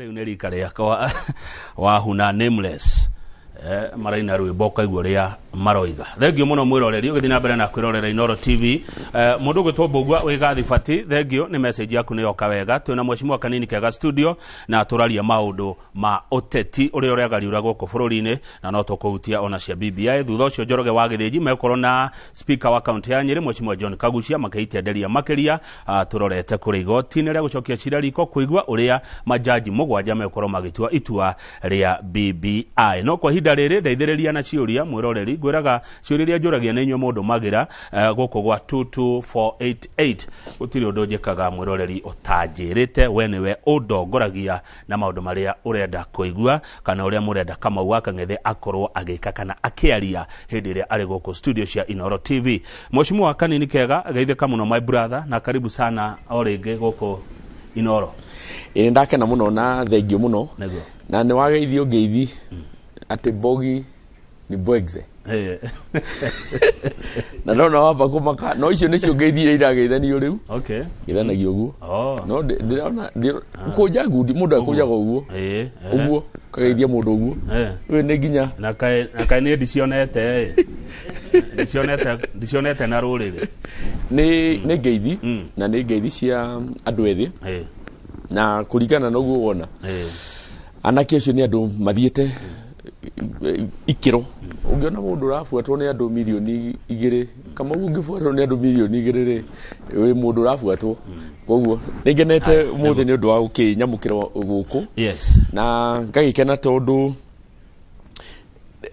Rĩu nĩ rika rĩakwa, Wahuna Nameless, maraina rwĩmbo ũkaigua ũrĩa maroiga. Thengio mũno mwĩroreri ũgĩthiĩ na mbere na kwĩrorera Inoro TV. Mũndũ ũgwĩtwo Mbũgua wĩ Gathibati, thengio nĩ message yaku nĩ yoka wega. Twĩna mheshimiwa Kanini Kega studio na tũraria maũndũ ma ũteti ũrĩa ũragariũra gũkũ bũrũri-inĩ, na no tũkũhutia ona cia BBI. Thutha ũcio Njoroge wa Gĩthĩnji megũkorwo na speaker wa kaunti ya Nyĩrĩ, mheshimiwa John Kagucia, makĩitenderia makĩria. Tũrorete kũrĩ igoti-inĩ rĩa gũcokia cira riko kũigua ũrĩa majaji 7 megũkorwo magĩtua itua rĩa BBI. No kwa ihinda rĩrĩ ndeithĩrĩria na ciũria mwĩroreri, ngwĩraga ciũria iria njũragia nĩ inyuĩ mũndũ magira gũkũ gwa 22488. Gũtirĩ ũndũ njĩkaga mwĩroreri ũtanjĩrĩte, we nĩwe ũndongoragia na maũndũ marĩa ũrenda kũigua kana ũrĩa mũrenda Kamau wa Kang'ethe akorwo agĩka kana akĩaria hĩndĩ ĩrĩa arĩ gũkũ studio cia Inoro TV. Mheshimiwa Kanini Kega, geithĩka mũno my brother, na karibu sana o rĩngĩ gũkũ Inoro. Ĩĩ, ndakena mũno na thengio mũno. Nĩguo. Na nĩ wageithio ngeithi atĩ Mbogi ni Mbwegze. Na ndona wamba kũmaka, no icio nĩcio ngeithi iria irageithanio rĩu. Geithanagio ũguo. No ndĩrona kũnja ngundi, mũndũ akũnjaga ũguo. Ũguo kageithia mũndũ ũguo. Rĩu nĩ nginya Na kaĩ niĩ ndicionete ĩ. Ndicionete na rũrĩrĩ. Nĩ ngeithi na nĩ ngeithi cia andũ ethĩ. Na kũringana na ũguo wona. Anake acio nĩ andũ mathiĩte ikĩro. Ũngĩona mũndũ ũrabuatwo nĩ andũ mirioni 2, Kamau ũngĩbuatwo nĩ andũ mirioni 2 rĩ, wĩ mũndũ ũrabuatwo. Koguo nĩ ngenete ũmũthĩ nĩ ũndũ wa gũkĩnyamũkĩra gũkũ. Na ngagĩkena tondũ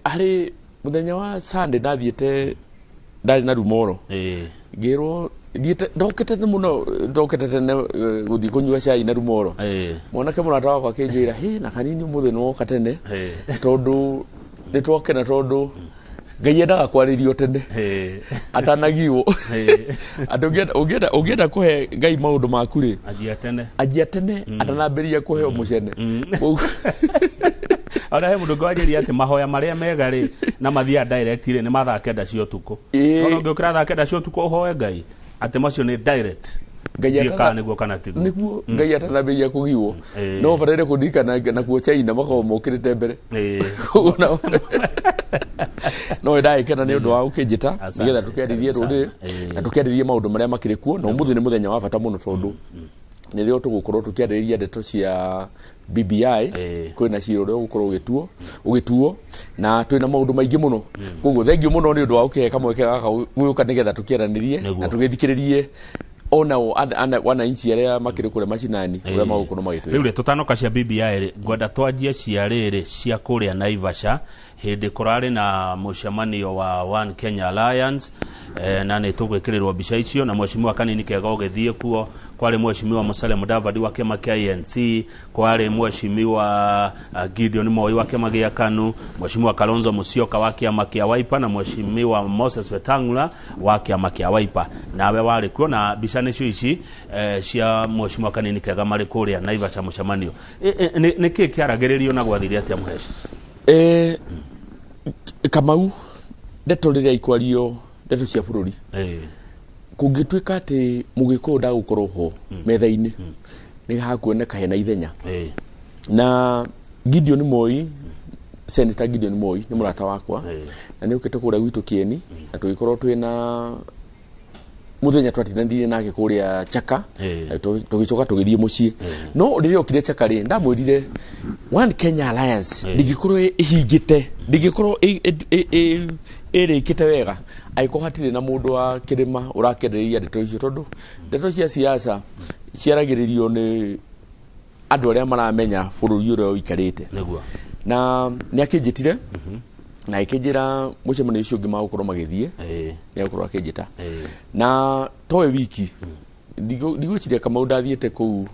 harĩ mũthenya wa Sunday ndathiĩte, ndarĩ na rumoro. Ngĩrwo thiĩte ndokĩte tene mũno, ndokĩte tene gũthiĩ kũnyua cai na rumoro. Mwanake mũrata wakwa akĩnjĩra, hĩ, na Kanini ũmũthĩ nĩ woka tene. Tondũ nĩ twakena tondũ Ngai endaga kwarĩrio tene. Atanagiwo. Atĩ ũngĩenda kũhe Ngai maũndũ maku rĩ, Anjia tene. Anjia tene atanambĩrĩria kũheo mũcene. Ona he mũndũ ũngĩ wanjĩria atĩ mahoya marĩa mega rĩ na mathiaga direct rĩ nĩ mathaa 9 cia ũtukũ. Ona ũngĩũkĩra thaa 9 cia ũtukũ ũhoe Ngai atĩ macio nĩ direct. Ngai Ndiũĩ kana nĩguo kana tiguo. Nĩguo Ngai atanambĩrĩria kũgiwo. No bataire kũririkana nakuo China makoragwo mokĩrĩte mbere. Koguo no ndagĩkena nĩ ũndũ wa gũkĩnjĩta Asante. nĩgetha tũkĩarĩrie Karibu rũrĩrĩ sana. Na tũkĩarĩrie maũndũ marĩa makĩrĩ kuo, na ũmũthĩ nĩ mũthenya wa bata mũno tondũ nĩrĩo tũgũkorwo tũkĩarĩrĩria ndeto cia BBI. Kwĩna cira ũrĩa ũgũkorwo ũgĩtuo na twĩna maũndũ maingĩ mũno. Koguo thengio mũno nĩ ũndũ wa gũkĩhe kamweke gaka gũka nĩgetha tũkĩaranĩrie na tũgĩthikĩrĩrie onao wananchi arĩa makĩrĩ kũrĩa macinani ũrĩa magũkorwo magĩtwĩra. Rĩu rĩ, tũtanoka cia BBI rĩ, ngwenda twanjie cia rĩrĩ cia kũrĩa Naivasha hĩndĩ kũrarĩ na mũcemanio wa One Kenya Alliance, na nĩ tũgwĩkĩrĩrwo mbica icio na mheshimiwa Kanini Kega ũgĩthiĩ kuo. Kwarĩ mheshimiwa Musalia Mudavadi wa kĩama kĩa ANC, kwarĩ mheshimiwa Gideon Moi wa kĩama gĩa KANU, mheshimiwa Kalonzo Musyoka wa kĩama kĩa Wiper na mheshimiwa Moses Wetang'ula wa kĩama kĩa Wiper. Nawe warĩ kuo na mbica nĩcio ici cia mheshimiwa Kanini Kega marĩ kũrĩa Naivasha mũcemanio. Nĩ kĩĩ kĩaragĩrĩrio na gwathire atĩa Mũheci? Kamau, ndeto rĩrĩa ikwario ndeto cia bũrũri, kũngĩtuĩka atĩ mũgĩkũyũ ndagũkorwo ho metha-inĩ, nĩ hakuoneka hena ithenya. Na Gideon Moi, Senator Gideon Moi nĩ mũrata wakwa na nĩ ũkĩte kũrĩa gwitũ Kieni, na tũgĩkorwo twĩna mũthenya twatindanire nake kũrĩa Chaka. Na tũgĩcoka tũgĩthiĩ mũciĩ, no rĩrĩa okire Chaka rĩ, ndamwĩrire One Kenya Alliance ndingĩkorwo ĩhingĩte, ndingĩkorwo ĩrĩkĩte wega angĩkorwo hatirĩ na mũndũ wa kĩrĩma ũrakĩendereria ndeto icio, tondũ ndeto cia siasa ciaragĩrĩrio nĩ andũ arĩa maramenya bũrũri ũrĩa ũikarĩte. Na nĩ akĩnjĩtire na akĩnjĩra mũcemanio ũcio ũngĩ magũkorwo magĩthiĩ nĩ agũkorwo akĩnjĩta. Na towe wiki ndigwĩciria Kamau ndathiĩte kũu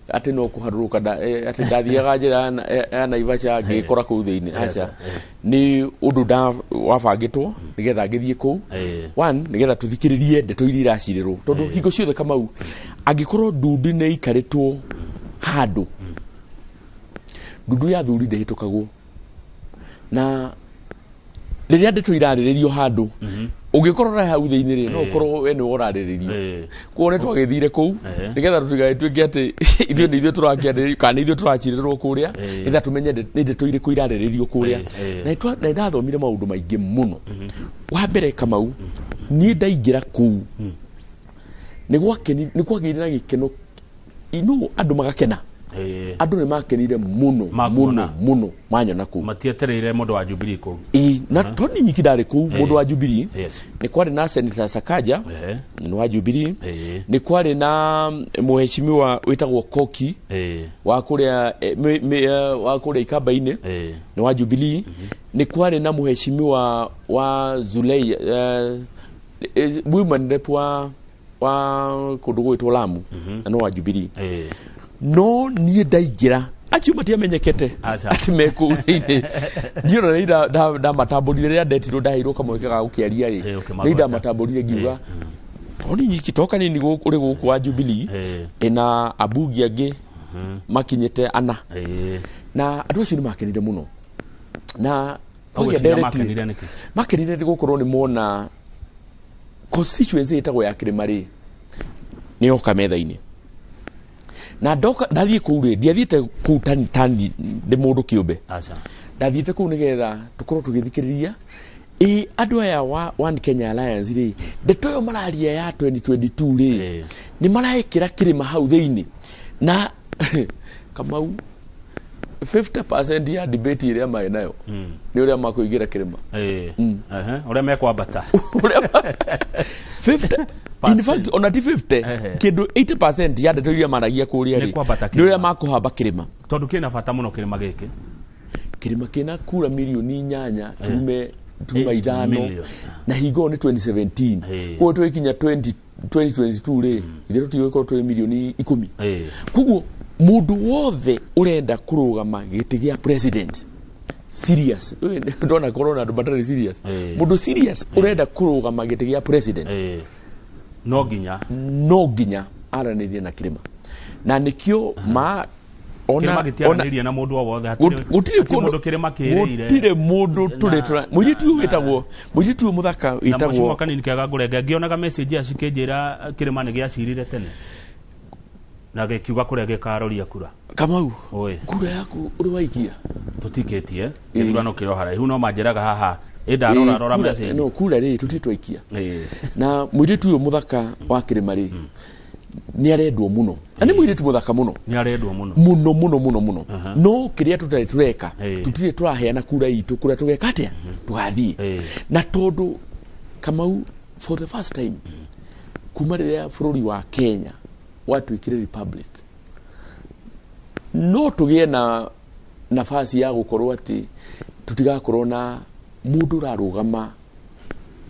atĩ no kũharũrũka atĩ ndathiaga njĩra ya Naivasha ngĩkora kũu thĩinĩ. Aca, nĩ ũndũ wabangĩtwo nĩgetha ngĩthiĩ kũu. One, nĩgetha tũthikĩrĩrie ndeto iria iracirĩrwo, tondũ hingo ciothe Kamau angĩkorwo ndundu nĩ ikarĩtwo handũ, ndundu ya thuri ndĩhĩtũkagwo, na rĩrĩa ndeto irarĩrĩrio handũ Ũngĩkorwo ũrĩ hau thĩinĩ rĩ, no ũkorwo we nĩwe ũrarĩrĩrio. Koguo nĩ twagĩthire kũu nĩgetha tũtigagĩtuĩke atĩ ithuĩ nĩ ithuĩ tũrakĩarĩrĩrio kana nĩ ithuĩ tũracirĩrwo kũrĩa, nĩgetha tũmenye nĩ ndeto irĩkũ irarĩrĩrio kũrĩa. Na nĩndathomire maũndũ maingĩ mũno. Wa mbere Kamau, niĩ ndaingĩra kũu nĩ kwagĩire na gĩkeno, ino andũ magakena. Andũ nĩ makenire mũno mũno mũno manyona kũu. Matietereire mũndũ wa Jubilee kũu. Na to ni nyiki ndarĩ kũu mũndũ wa Jubilee. Nĩ kwarĩ na Senator Sakaja nĩ wa Jubilee. Nĩ kwarĩ na mheshimiwa wĩtagwo Koki wa kũrĩa wa kũrĩa Ikamba-inĩ nĩ wa Jubilee. Nĩ kwarĩ na mheshimiwa wa Zulei women rep wa kũndũ gwĩtwo Lamu na no wa Jubilee. No niĩ ndaingĩra acio matiamenyekete atĩ me kũu thĩinĩ. Niĩ ona nĩ ndamatambũrire rĩrĩa ndetirwo ndaheirwo kamweke ga gũkĩaria rĩ, nĩ ndamatambũrire ngiuga to nĩ nyiki to kanini ũrĩ gũkũ wa Jubilee ĩna ambunge angĩ makinyĩte ana. Na andũ acio nĩ makenire mũno. Na kwagĩa ndereti makenire nĩ gũkorwo nĩ mona constituency ĩtagwo ya Kĩrĩma rĩ nĩ yoka metha-inĩ. Na ndoka ndathiĩ kũu rĩ, ndiathiĩte kũu tani ndĩ mũndũ kĩũmbe. Ndathiĩte kũu nĩgetha tũkorwo tũgĩthikĩrĩria andũ aya wa One Kenya Alliance rĩ, ndeto ĩyo mararia ya 2022 rĩ, nĩ maraĩkĩra kĩrĩma hau thĩinĩ. Na Kamau 50% ya debate ĩrĩa marĩ nayo nĩ ũrĩa makũingĩra kĩrĩma. Ũrĩa mekwambata. 50 in fact ona ti 50 kĩndũ 80% ya ndeto iria maragia kũrĩa rĩ nĩ ũrĩa makũhamba kĩrĩma. Tondũ kĩna bata mũno kĩrĩma gĩkĩ. Kĩrĩma kĩna kura milioni 8 tume 5 na hingo nĩ 2017. Koguo twĩkinya 2022 rĩ, ithuĩ tũtigũkorwo twĩ milioni 10. Koguo mũndũ wothe ũrenda kũrũgama gĩtĩ gĩa president serious, ndona korwo na andũ matarĩ serious, mũndũ serious ũrenda kũrũgama gĩtĩ gĩa president no nginya aranĩrie na kĩrĩma. Na nĩkĩo ma ona gĩtiaranĩria na mũndũ o wothe, gũtirĩ mũndũ kĩrĩma kĩrĩire, gũtirĩ mũndũ tũrĩ tũra mũirĩtu ũyũ wĩtagwo mũirĩtu ũyũ mũthaka wĩtagwo na mũcimo kanini kega ngũrenge ngĩonaga message acikĩnjĩra kĩrĩma nĩ gĩacirire tene na gĩkiuga kũrĩa gĩkaroria kura. Kamau, kura yaku ũrĩ waikia tũtikĩtie gĩthurano kĩro haraihu no manjĩraga haha ĩndarora rora message no kura rĩ tũtirĩ twaikia. Na mũirĩtu ũyũ mũthaka wa kĩrĩma rĩ nĩ arendwo mũno. Na nĩ mũirĩtu mũthaka mũno. Nĩ arendwo mũno. Mũno mũno mũno mũno. No kĩrĩa tũtarĩ tũreka, tũtirĩ tũraheana kura itũ kũrĩa tũgeka atĩa? Tũgathiĩ. Na tondũ Kamau for the first time kuma rĩrĩa bũrũri wa Kenya watuĩkire republic, no tũgĩe na nafasi ya gũkorwo atĩ tũtigakorwo na mũndũ ũrarũgama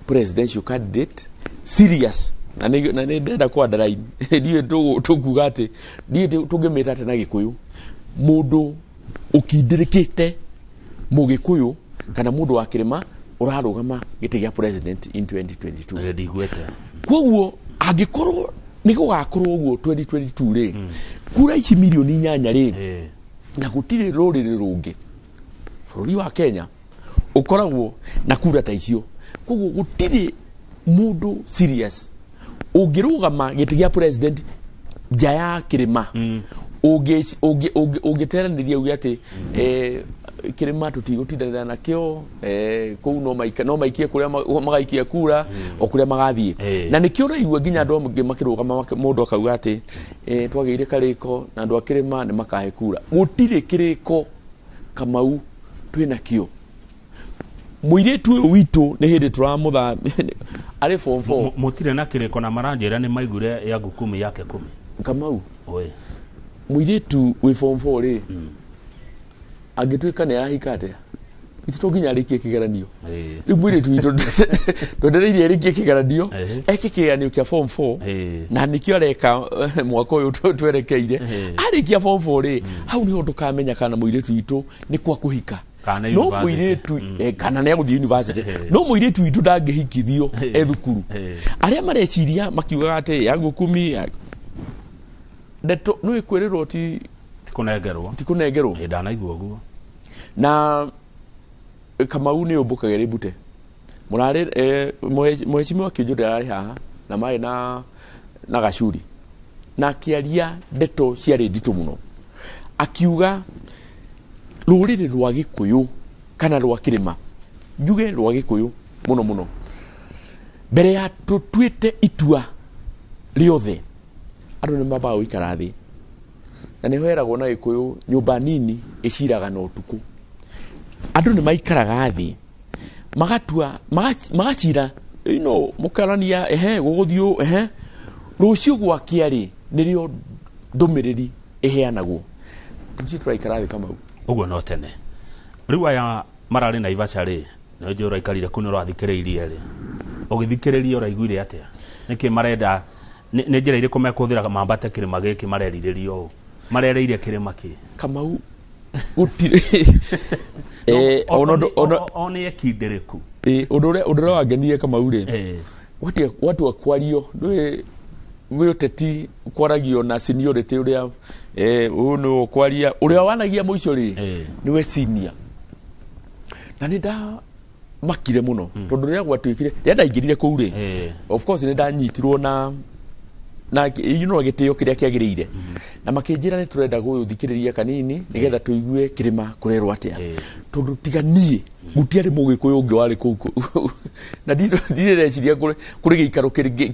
presidential candidate serious. Na nĩ ndenda kwa underline ndiũĩ tũkuga atĩ ndiũĩ tũngĩmĩta atĩ na Gĩkũyũ, mũndũ ũkindĩrĩkĩte Mũgĩkũyũ kana mũndũ wa kĩrĩma ũrarũgama gĩtĩ gĩa president in 2022. Ndiguĩte. Koguo angĩkorwo nĩ gũgakorwo ũguo 2022 rĩ, kura ici milioni 8 rĩ, na gũtirĩ rũrĩrĩ rũngĩ bũrũri wa Kenya ũkoragwo na kura ta icio. Koguo gũtirĩ mũndũ serious ũngĩrũgama gĩtĩ gĩa president nja ya kĩrĩma ũngĩteranĩria uge atĩ kĩrĩma tũtigũtindanĩra nakĩo, kũu no maikie kũrĩa magaikia kura o kũrĩa magathiĩ. Na nĩkĩo ũraigua nginya andũ angĩ makĩrũgama mũndũ akauga atĩ twagĩire karĩko na andũ a kĩrĩma nĩ makahe kura. Gũtirĩ kĩrĩko Kamau twĩnakĩo. Mũirĩtu ũyũ witũ nĩ hĩndĩ tũramũtha arĩ form 4. Mũtirĩ na kĩrĩko na maranjĩra nĩ maiguire yangu kumi yake kumi. Kamau, mũirĩtu wĩ form 4 rĩ, angĩtuĩka nĩ arahika atĩa? Ithuĩ to nginya arĩkie kĩgeranio. Rĩu mũirĩtu witũ twendereirie arĩkie kĩgeranio, eke kĩgeranio kĩa form 4 na nĩkĩo areka mwaka ũyũ twerekeire. Arĩkia form 4 rĩ, hau nĩho tũkamenya kana mũirĩtu witũ nĩ kwa kũhika. No mũirĩtu kana nĩ agũthiĩ university. No mũirĩtu witũ ndangĩhikithio e thukuru. Arĩa mareciria makiugaga atĩ yangu kumi ndeto no ĩkwĩrĩrwo ti kũnengerwo. Ti kũnengerwo. Ndanaigua ũguo. Na Kamau nĩ ũmbũkagĩra ibute. Mũrarĩ mheshimiwa Kĩũnjũ ararĩ haha na marĩ na Gacuri, na akĩaria ndeto ciarĩ nditũ mũno, akiuga rũrĩrĩ rwa Gĩkũyũ kana rwa kĩrĩma, njuge rwa Gĩkũyũ mũno mũno, mbere ya tũtuĩte itua rĩothe andũ nĩ mambaga gũikara thĩ, na nĩho heragwo na Gĩkũyũ nyũmba nini ĩciraga na ũtukũ. Andũ nĩ maikaraga thĩ magatua magacira ino mũkarania, ehe gũgũthiĩ, ehe rũciũ gwakĩa rĩ nĩrĩo ndũmĩrĩri ĩheanagwo. Tũthiĩ tũraikara thĩ Kamau. Ũguo no tene. Rĩu aya mararĩ Naivasha rĩ, nĩ njũĩ ũraikarire kũu nĩ ũrathikĩrĩirie rĩ, ũgĩthikĩrĩria ũraiguire atĩa? Nĩkĩ marenda, nĩ njĩra irĩkũ mekũhũthĩra mambate kĩrĩma gĩkĩ marerirĩria ũũ? Marereire kĩrĩma kĩ? Kamau gũtirĩ. O nĩ ekindĩrĩku. Ũndũ ũrĩa wangenirie Kamau rĩ, watua kwario ndũĩ gwĩ ũteti kwaragio na seniority ũrĩa ũyũ nĩwe ũkwaria, ũrĩa wanagia mũico rĩ nĩwe senior. Na nĩ ndamakire mũno tondũ rĩrĩa gwatuĩkire, rĩrĩa ndaingĩrire kũu rĩ, of course nĩ ndanyitirwo na you know gĩtĩo kĩrĩa kĩagĩrĩire, na makĩnjĩra nĩ tũrenda gũthikĩrĩria kanini nĩgetha tũigue kĩrĩma kũrerwo atĩa, tondũ tiga niĩ gũtiarĩ mũgĩkũyũ ũngĩ warĩ kũu, na ndirĩreciria kũrĩ gĩikaro kĩngĩ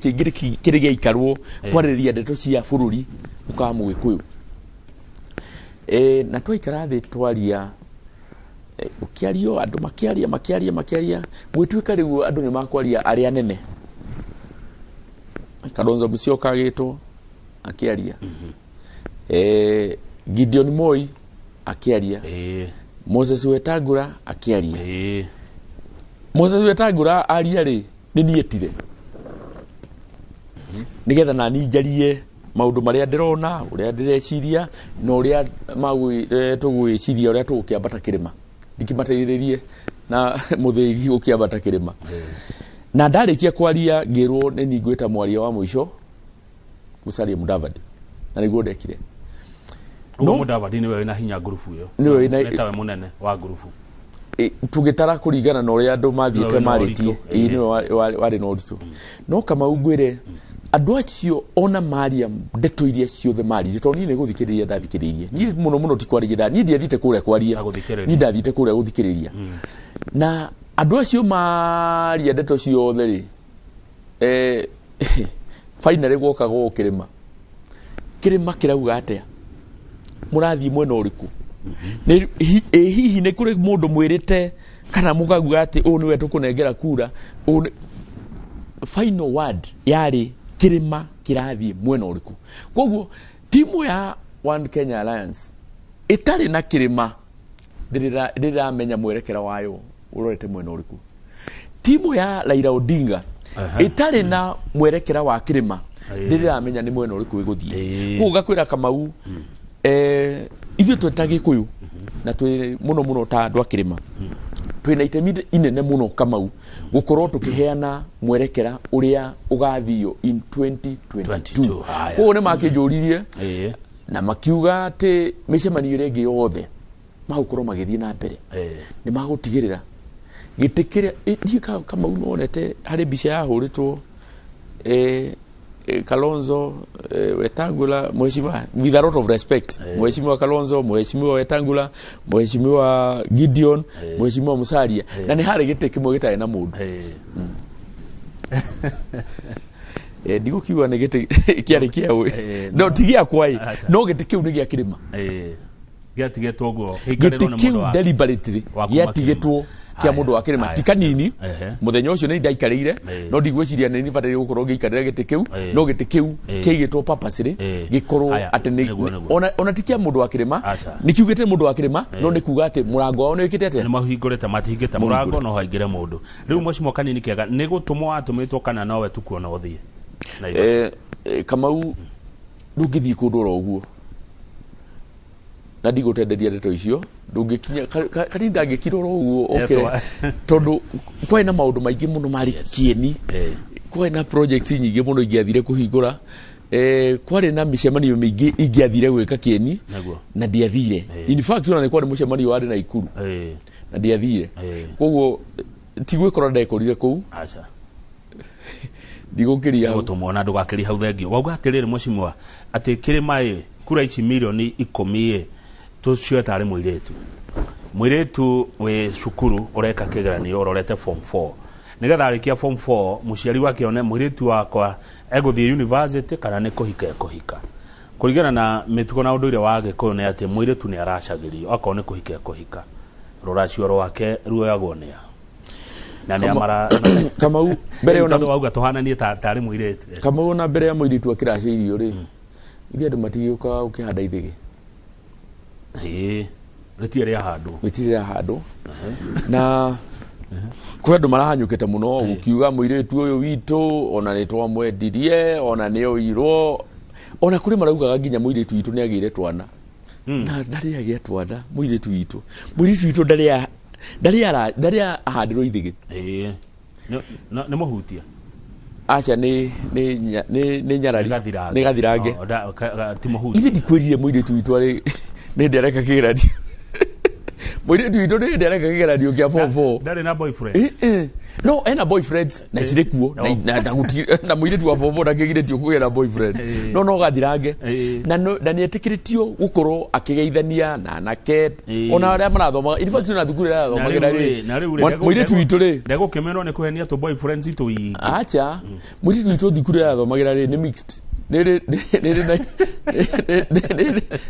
kĩrĩ gĩaikarwo kwarĩrĩria ndeto cia bũrũri ũkaga mũgĩkũyũ. Na twaikara thĩ twaria, ũkĩario andũ makĩaria makĩaria makĩaria, gwĩtuĩka rĩu andũ nĩ makwaria arĩa anene. Kalonzo Musyoka agĩtwo akĩaria, Gideon Moi akĩaria, Moses Wetangula akĩaria. Moses Wetangula aria rĩ nĩ niĩtire nĩgetha nani njarie maũndũ marĩa ndĩrona, ũrĩa ndĩreciria na ũrĩa tũgwĩciria ũrĩa tũgũkĩambata kĩrĩma, ndikĩmateithĩrĩrie na mũthĩgi gũkĩambata kĩrĩma. Na ndarĩkia kwaria ngĩrwo nĩ niĩ ngwĩta mwaria wa mũico Musalia Mudavadi, na nĩguo ndekire. No Mudavadi nĩwe wĩna hinya ngurubu ĩyo, nĩwe wĩna mũnene wa ngurubu. Tũgĩtara kũringana na ũrĩa andũ mathiĩte marĩtie, nĩwe warĩ na ũritũ. No Kamau ngwĩre andũ acio ona maria ndeto iria ciothe maririe, tondũ niĩ nĩ gũthikĩrĩria ndathikĩrĩirie, niĩ mũno mũno ti kwaria, niĩ ndiathiĩte kũrĩa kwaria, niĩ ndathiĩte kũrĩa gũthikĩrĩria. Na andũ acio maria ndeto ciothe rĩ, finally gwoka gũkũ kĩrĩma, kĩrĩma kĩrauga atĩa? Mũrathiĩ mwena ũrĩkũ? Hihi nĩ kũrĩ mũndũ mwĩrĩte kana mũkauga atĩ ũyũ nĩwe tũkũnengera kura? Final word yarĩ kĩrĩma kĩrathiĩ mwena ũrĩkũ. Koguo timu ya One Kenya Alliance ĩtarĩ na kĩrĩma ndĩramenya mwerekera wayo ũrorete mwena ũrĩkũ. Timu ya Raila Odinga ĩtarĩ na mwerekera wa kĩrĩma ndĩramenya nĩ mwena ũrĩkũ ĩgũthiĩ. Koguo ngakwĩra Kamau, ithuĩ twĩ ta Gĩkũyũ na twĩ mũno mũno ta andũ a kĩrĩma, twĩna itemi inene mũno Kamau gũkorwo tũkĩheana mwerekera ũrĩa ũgathio in 2022. Koguo nĩ makĩnjũririe na makiuga atĩ mĩcemanio ĩrĩa ĩngĩ yothe magũkorwo magĩthiĩ na mbere, nĩ magũtigĩrĩra gĩtĩ kĩrĩa ndiũ Kamau nonete harĩ mbica yahũrĩtwo Kalonzo Wetangula, mheshimiwa, with a lot of respect, mheshimiwa Kalonzo, mheshimiwa Wetangula, mheshimiwa Gideon, mheshimiwa Musalia, na nĩ harĩ gĩtĩ kĩmwe gĩtarĩ na mũndũ. Ndigũkiuga nĩ gĩtĩ kĩarĩ kĩa no ti gĩakwa ĩ, no gĩtĩ kĩu nĩ gĩa kĩrĩma. Gĩatigĩtwo ũguo, gĩtĩ kĩu deliberately gĩatigĩtwo kĩa mũndũ wa kĩrĩma, ti kanini. Mũthenya ũcio nĩ ndaikarĩire, no ndigwĩciria nĩ nibataire gũkorwo ngĩikarĩra gĩtĩ kĩu, no gĩtĩ kĩu kĩigĩtwo purposely gĩkorwo atĩ ona ti kĩa mũndũ wa kĩrĩma, nĩ kiugĩte mũndũ wa kĩrĩma, no nĩ kuga atĩ mũrango wao nĩ wĩkĩte atĩa, nĩ mahingũrĩte, matihingĩte mũrango no haingĩre mũndũ. Rĩu mheshimiwa kanini kĩega nĩ gũtũmwo watũmĩtwo kana nowe tu kuona ũthiĩ? Kamau ndũngĩthiĩ kũndũ oro ũguo, na ndigũtenderia ndeto icio, ndũngĩkinya kanini ndangĩkira oro ũguo okĩre, tondũ kwarĩ na maũndũ maingĩ mũno marĩ kĩeni, kwarĩ na projects nyingĩ mũno ingĩathire kũhingũra, kwarĩ na mĩcemanio mĩingĩ ingĩathire gwĩka kĩeni na ndiathire. In fact ona nĩ kwarĩ mũcemanio warĩ na Ikuru na ndiathire. Koguo Ti gwĩkora ndekorire kũu. Aca. Ndigũkĩria hau. Gũtũmwo na ndũgakĩria hau. Thengio. Wauga atĩrĩrĩ, mheshimiwa, atĩ kĩrĩma ĩ kura ici milioni 10 ĩ tũcioe tarĩ mũirĩtu, mũirĩtu wĩ cukuru ũreka kĩgeranio, ũrorete form 4, nĩgetha arĩkia form 4 mũciari wake one mũirĩtu wakwa egũthiĩ university kana nĩ kũhika ekũhika. Kũringana na mĩtugo na ũndũire wa Gĩkũyũ nĩ atĩ mũirĩtu nĩ aracagĩrio akorwo nĩ kũhika ekũhika, rũracio rwake ruoyagwo nĩa na nĩa mara? Kamau, mbere ona tondũ wauga tũhananie tarĩ mũirĩtu. Kamau, ona mbere ya mũirĩtu akĩracĩirio rĩ, ithuĩ andũ matigĩũkaga gũkĩhanda ithĩgĩ. Ĩĩ, rĩtirĩ rĩa handũ. Gĩtirĩ rĩa handũ, na kwĩ andũ marahanyũkĩte mũno gũkiuga mũirĩtu ũyũ witũ ona nĩ twamwendirie, ona nĩ oirwo, ona kũrĩ maraugaga nginya mũirĩtu witũ nĩ agĩire twana. Na ndarĩ agĩa twana mũirĩtu witũ, mũirĩtu witũ ndarĩ ahandĩrwo ithĩgĩ. Ĩĩ. Nĩ mũhutia. Aca, nĩ nyarari. Nĩ gathirange. Nĩ gathirange. Oh, ti mũhutia. Ithe ndikwĩrire mũirĩtu witũ arĩ nĩ ndĩ areka kĩgeranio, mũirĩtu witũ nĩ ndĩ areka kĩgeranio kĩa form 4. Ndarĩ na boyfriend? Eh, eh. No ena boyfriends na cirĩ kuo na mũirĩtu wa form 4 ndakĩgirĩtio kũgĩa na boyfriend. No gathirange. Na nĩ etĩkĩrĩtio gũkorwo akĩgeithania na anake ona arĩa marathomaga, in fact ona thukuru ĩrĩa arathomagĩra rĩ. Na rĩu rĩ, Mũirĩtu witũ rĩ, ndegũkĩmenwo nĩ kũhenia tũ boyfriends tũingĩ. Acha, mũirĩtu witũ thukuru ĩrĩa arathomagĩra rĩ, nĩ mixed,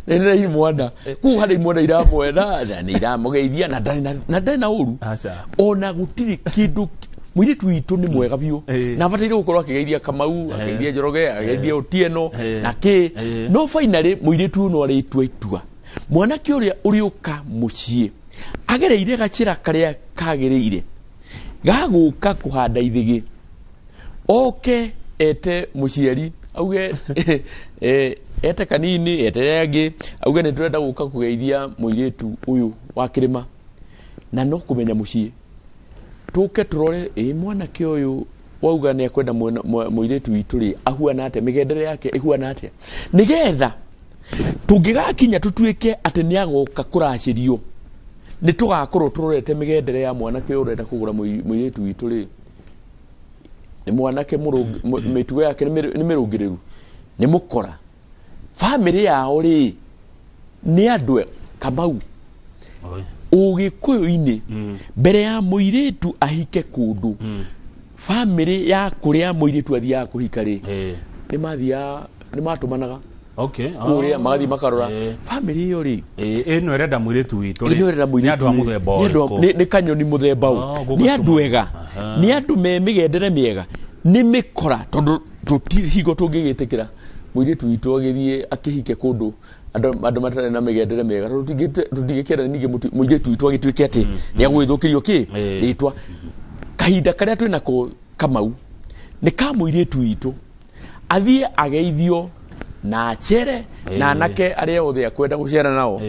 nĩ na imwana kũu, harĩ imwana iramwenda na nĩ iramũgeithia na ndarĩ na ũru. Aca. Ona gũtirĩ kĩndũ, mũirĩtu witũ nĩ mwega biũ na abataire gũkorwo akĩgeithia Kamau, akĩgeithia Njoroge, akĩgeithia Otieno na kĩ. No finally mũirĩtu ũyũ no arĩtua itua, mwanake ũrĩa ũrĩũka mũciĩ agereire gacĩra karĩa kagĩrĩire gagũka kũhanda ithĩgĩ, oke ete mũciari, auge ete kanini, ete angĩ, auge nĩ tũrenda gũka kũgeithia mũirĩtu ũyũ wa kĩrĩma, na no kũmenya mũciĩ tũke tũrore ĩ mwanake ũyũ wauga nĩ akwenda mũirĩtu witũ rĩ, ahuana atĩa, mĩgendere yake ĩhuana atĩa, nĩgetha tũngĩgakinya tũtuĩke atĩ nĩ agoka kũracĩrio, nĩ tũgakorwo tũrorete mĩgendere ya mwanake ũyũ ũrenda kũgũra mũirĩtu witũ rĩ, nĩ mwanake mĩtugo yake nĩ mĩrũngĩrĩru, nĩ mũkora, bamĩrĩ yao rĩ, nĩ andũ. Kamau, Oi. Ũgĩkũyũ-inĩ mbere ya mũirĩtu ahike kũndũ, bamĩrĩ ya kũrĩa mũirĩtu athiaga kũhika rĩ, nĩ mathiaga, nĩ matũmanaga kũrĩa, magathiĩ makarora bamĩrĩ ĩyo rĩ, Ĩno ĩrenda mũirĩtu witũ rĩ, ĩno ĩrenda nĩ andũ a mũirĩtu rĩ, mũthemba nĩ andũ ũrĩkũ? Nĩ kanyoni mũthemba ũ? Oh, Nĩ andũ gũgatũma. ega, nĩ andũ me mĩgendere mĩega, nĩ mĩkora, tondũ tũtirĩ hingo tũngĩgĩtĩkĩra mũirĩtu witũ agĩthiĩ akĩhike kũndũ andũ matarĩ na mĩgendere mĩega, tondũ tũtingĩkĩenda ningĩ mũirĩtu witũ agĩtuĩke atĩ nĩ agũgĩthũkĩrio kĩ rĩtwa. Kahinda karĩa twĩnako, Kamau, nĩ ka mũirĩtu witũ athiĩ ageithio na acere na anake arĩa othe akwenda gũcera nao.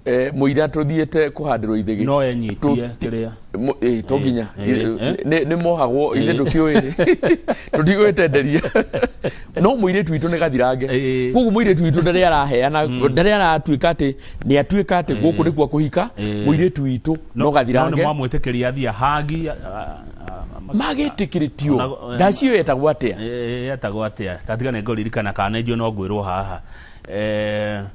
Mũira tũthiĩte kũhandĩrwo ithĩgĩ No enyitie kĩrĩa. To nginya nĩ mohagwo ithe, ndũkĩũĩ tũtigwĩtenderia, no mũirĩtu witũ nĩ gathirange. Koguo mũirĩtu witũ ndarĩ araheana, ndarĩ aratuĩka atĩ nĩ atuĩka atĩ gũkũ nĩkuo kũhika mũirĩtu witũ, no No nĩ gathirange. Mwamwĩtĩkĩria athiĩ hagi? Magĩtĩkĩrĩtio. Ndacio yetagwo atĩa? Yetagwo atĩa? Tatiga nĩ ngũririkana kana nĩ njũĩ no ngwĩrwo haha.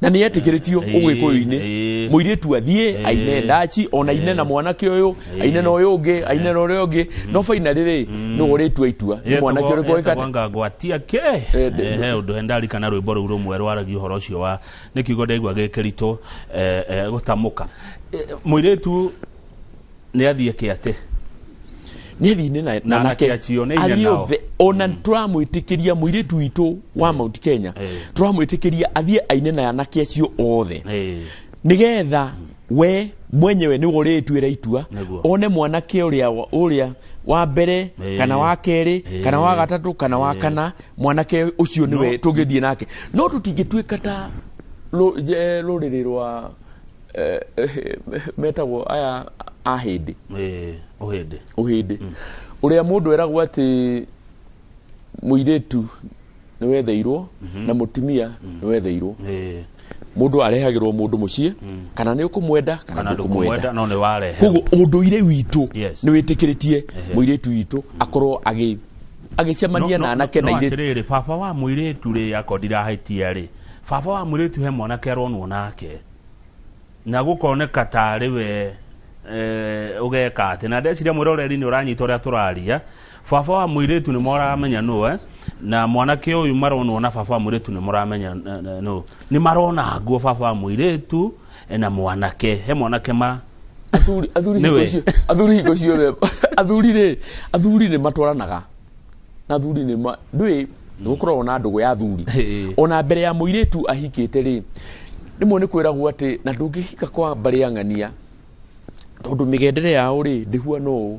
Na nĩ etĩkĩrĩtio ũgĩkũyũ-inĩ mũirĩtu athiĩ aine ndaci, ona aine na mwanake ũyũ, aine na ũyũ ũngĩ, aine na ũrĩa ũngĩ, no finally rĩ, nĩwe ũrĩtua itua nĩ mwanake ũrĩkũ Etagwo wĩkate. Ngangwatia ke. He ũndũ ndarikana rwĩmbo rũu rũmwe rwaragia ũhoro ũcio wa nĩ kiugo ndaigua gĩkĩritũ gũtamũka. Mũirĩtu nĩ athiĩ kĩatĩ. Nĩ athiĩ na Na nake anake acio nĩ aine athiĩ nao. othe, ona tũramwĩtĩkĩria mũirĩtu witũ wa Mount Kenya, tũramwĩtĩkĩria athiĩ aine na anake acio othe, nĩgetha we mwenyewe nĩwe ũrĩtuĩra itua, one mwanake ũrĩa wa mbere kana wa kerĩ kana wa gatatũ kana wa kana, mwanake ũcio nĩwe tũngĩthiĩ nake. No tũtingĩtuĩka ta rũrĩrĩ rwa metagwo aya ahĩndĩ. Ũhĩndĩ. Ũhĩndĩ ũrĩa mũndũ eragwo atĩ mũirĩtu nĩ Nĩ wetheirwo na mũtumia nĩ wetheirwo. Mũndũ arehagĩrwo mũndũ mũciĩ, kana nĩ ũkũmwenda kana kana ndũkũmwenda. Ndũkũmwenda no nĩ warehe. Koguo ũndũire witũ Yes. nĩ wĩtĩkĩrĩtie mũirĩtu witũ akorwo agĩcemania na anake na no airĩtu. Atĩrĩrĩ, baba wa mũirĩtu rĩ, akorwo ndirahĩtia rĩ, baba wa mũirĩtu he mwanake aronwo nake na gũkoneka tarĩ we ũgeka atĩ, na ndeciria mwĩroreri nĩ ũranyita ũrĩa tũraria. Baba wa mũirĩtu nĩ moramenya nũ, na mwanake ũyũ maronwo na baba wa mũirĩtu nĩ mũramenya nũ, nĩ marona nguo baba wa mũirĩtu na mwanake, he mwanake ma Athuri Nĩwe. Athuri hingo ciothe, athuri rĩ, athuri nĩ matwaranaga na athuri nĩ ma ndũĩ gũkoragwo na ndũgũ ya athuri. Ona mbere ya mũirĩtu ahikĩte rĩ, rĩmwe nĩ kwĩragwo atĩ na ndũngĩhika kwa mbarĩ ya ng'ania tondũ mĩgendere yao rĩ ndĩhuana ũũ,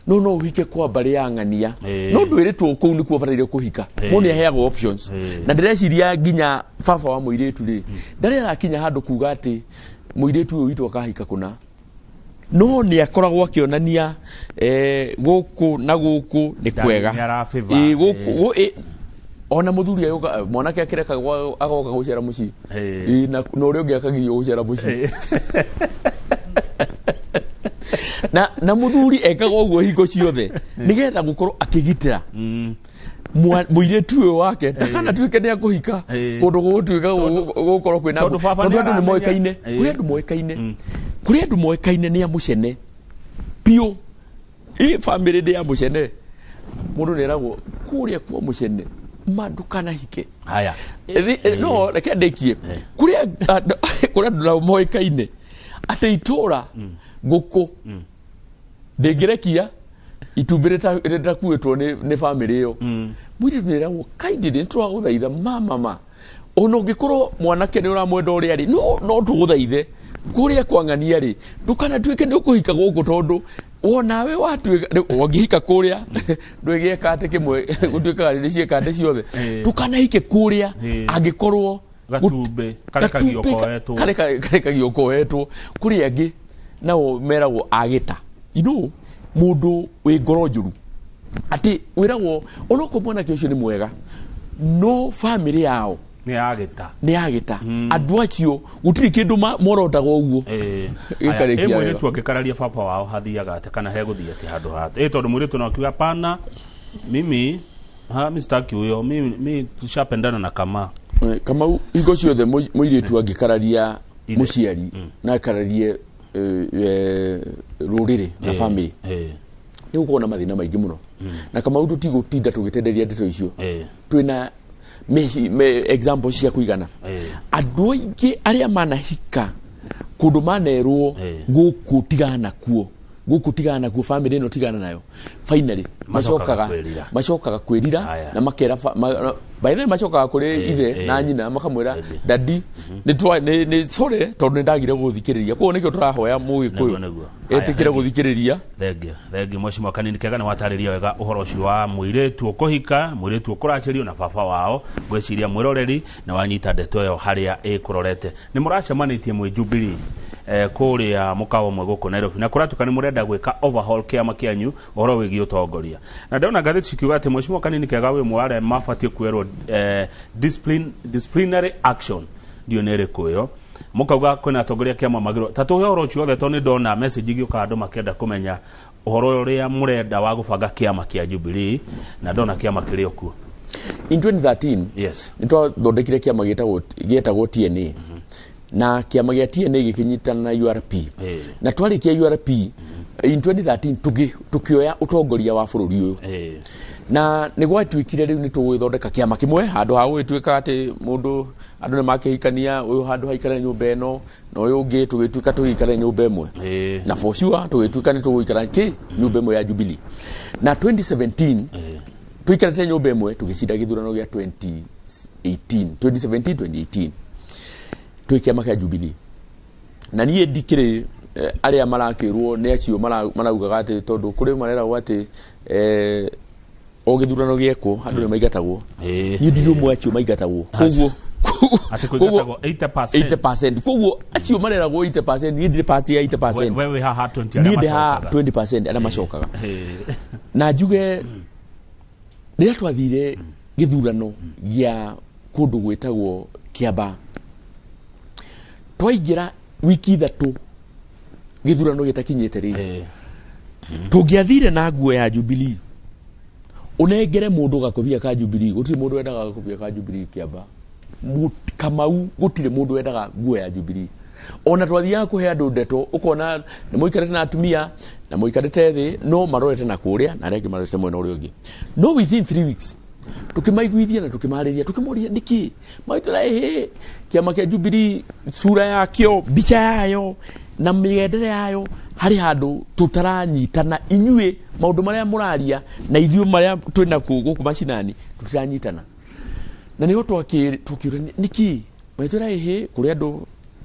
no ũhike kwa mbarĩ ya ng'ania. No ndwĩrĩtwo kũu nĩkuo ũbataire kũhika. Mũndũ nĩ aheagwo options. Na ndĩreciria nginya baba wa mũirĩtu rĩ ndarĩ arakinya handũ kuga atĩ mũirĩtu ũyũ witũ akahika kũna, no nĩ akoragwo akĩonania gũkũ na gũkũ nĩ kwega. Nĩ arafavor. Ĩ, gũkũ ona mũthuri agĩũka, mwanake akĩreka agoka gũcera mũciĩ. Ĩ, na ũrĩa ũngĩ akagirio gũcera mũciĩ. Na mũthuri ekaga ũguo hingo ciothe nĩgetha gũkorwo akĩgitĩra mũirĩtu ũyũ wake ndakanatuĩke nĩ akũhika kũndũ gũgũtuĩka gũgũkorwo kwĩna Tondũ baba tondũ nĩ andũ nĩ aramenya. moĩkaine. Kũrĩ andũ moĩkaine nĩ a mũcene biũ. Ĩ bamĩrĩ ndĩ ya mũcene, mũndũ nĩ eragwo kũrĩa kwa mũcene ma ndũkanahike. Haya. No reke ndĩkie. Kũrĩa andũ nao moĩkaine atĩ itũra ngũkũ ndĩngĩrekia itumbĩ rĩtakuĩtwo nĩ bamĩrĩ ĩyo, mũirĩtu nĩ eragwo kaindĩ nĩ tũragũthaitha mama ma ona ũngĩkorwo mwanake nĩ ũramwenda ũrĩa rĩ, no tũgũthaithe kũrĩa kwang'ania rĩ ndũkanatuĩke nĩ ũkũhika gũkũ, tondũ wonawe watuĩka ũngĩhika kũrĩa ndwĩgĩeka atĩ kĩmwe gũtuĩkaga nĩ ciĩka atĩ ciothe. Ndũkanahike kũrĩa angĩkorwo Gatumbĩ karekagio gatumbĩ koetwo. Karekagio koetwo. Kũrĩ angĩ nao meragwo agĩta mũndũ wĩ ngoro njũru, atĩ wĩragwo onokorwo mwanake ũcio nĩ mwega no bamĩrĩ yao nĩ yagĩta. Nĩ yagĩta. Andũ acio gũtirĩ kĩndũ morotaga ũguo. Gĩkarĩkia Ĩ wega. Mũirĩtu angĩkararia baba wao hathiaga atĩ, kana hegũthiĩ atĩ handũ hate ĩ, tondũ mũirĩtu no akiuga pana mimi ha mi sitaki huyo, mi tushapendana na kama Kamau, hingo ciothe mũirĩtu angĩkararia Ithe. Mũciari na akararie rũrĩrĩ na family, nĩ gũkorwo na mathĩna maingĩ mũno. Na Kamau, tũtigũtinda tũgĩtenderia ndeto icio. Twĩna examples cia kũigana. Andũ aingĩ arĩa manahika kũndũ manerwo gũkũ tigana nakuo, gũkũ tigana nakuo, family ĩno tigana nayo, finally Macokaga macokaga kwĩrira. Macokaga kwĩrira. Aya. Na makera by the way, macokaga kũrĩ ithe na nyina makamwĩra, "Daddy, nĩ sorry tondũ nĩ ndagire gũthikĩrĩria." Koguo nĩkĩo tũrahoya mũgĩkũyũ Nĩguo, nĩguo. Aya, etĩkĩre thank you. gũthikĩrĩria. Thengiũ, thengiũ, mheshimiwa Kanini Kega. Nĩ watarĩria wega ũhoro ũcio wa mũirĩtu ũkũhika, mũirĩtu ũkũracĩrio na baba wao. Ngwĩciria mwĩroreri nĩ wanyita ndeto ĩyo harĩa ĩkũrorete. Nĩ mũracemanĩtie mwĩ Jubilee kũrĩa mũkawa ũmwe gũkũ Nairobi, na kũratuĩka nĩ mũrenda gwĩka overhaul kĩama kĩanyu ũhoro wĩgiĩ ũtongoria, na ndĩrona ngathĩti cikiuga atĩ mheshimiwa Kanini Kega wĩ ũmwe wa arĩa mabatiĩ kuoerwo disciplinary action. Ndiũ nĩ ĩrĩkũ ĩyo mũkauga kwĩna atongoria kĩama magĩrwo ta tũhe ũhoro ũcio othe, tondũ nĩ ndona message igĩũka andũ makĩenda kũmenya ũhoro ũrĩa mũrenda wa gũbanga kĩama kĩa Jubilee, na ndona kĩama kĩrĩ o kuo. In 2013 nĩ twathondekire kĩama gĩetagwo TNA, na kĩama gĩa TNA gĩkĩnyitana na URP. Na twarĩkia URP in 2013, tũkĩoya ũtongoria wa bũrũri ũyũ. Na nĩ gwatuĩkire rĩu nĩ tũgũgĩthondeka kĩama kĩmwe handũ ha gũgĩtuĩka atĩ mũndũ andũ nĩ makĩhikania, ũyũ handũ haikare nyũmba ĩno na ũyũ ũngĩ, tũgĩtuĩka tũgĩikare nyũmba ĩmwe. Na for sure tũgĩtuĩka nĩ tũgũikara kĩ nyũmba ĩmwe ya Jubilee, na 2017 tũikarĩte nyũmba ĩmwe tũgĩcinda gĩthurano gĩa 2018, 2017 2018 twĩ kĩama kĩa Jubilee. Na niĩ ndikĩrĩ arĩa marakĩrwo nĩ acio maraugaga atĩ tondũ kũrĩ mareragwo atĩ o gĩthurano gĩekwo andũ nĩ maingatagwo. Niĩ ndirĩ ũmwe acio maingatagwo, koguo Atĩ kũingatagwo 80%. 80%. Koguo acio mareragwo 80%, niĩ ndirĩ part ya 80%. We wĩ haha 20 Niĩ arĩa ndĩ haha macokaga. 20% arĩa macokaga. Na njuge rĩrĩa twathire Gĩthurano gĩa kũndũ gwĩtagwo Kiambaa, twaingĩra wiki 3 gĩthurano gĩtakinyĩte rĩ, tũngĩathire na nguo ya Jubilee, ũnengere mũndũ gakobia ka Jubilee, gũtirĩ mũndũ wendaga gakobia ka Jubilee Kiambaa. Kamau, gũtirĩ mũndũ wendaga nguo ya Jubilee. Ona twathiaga kũhe andũ ndeto, ũkona nĩ mũikarĩte na atumia na mũikarĩte thĩ, no marorete na kũrĩa na arĩa angĩ marorete mwena ũrĩa ũngĩ. No within 3 weeks tũkĩmaiguithia na tũkĩmarĩria, tũkĩmoria nĩkĩ maitũra ĩhĩ kĩama kĩa Jubilee, sura yakĩo, mbica yayo na mĩgendere yayo, harĩ handũ tũtaranyitana. Inyuĩ maũndũ marĩa mũraria na ithuĩ marĩa twĩna gũkũ macinani tũtiranyitana. Na nĩho twakĩũra nĩkĩ maitũra ĩhĩ kũrĩ andũ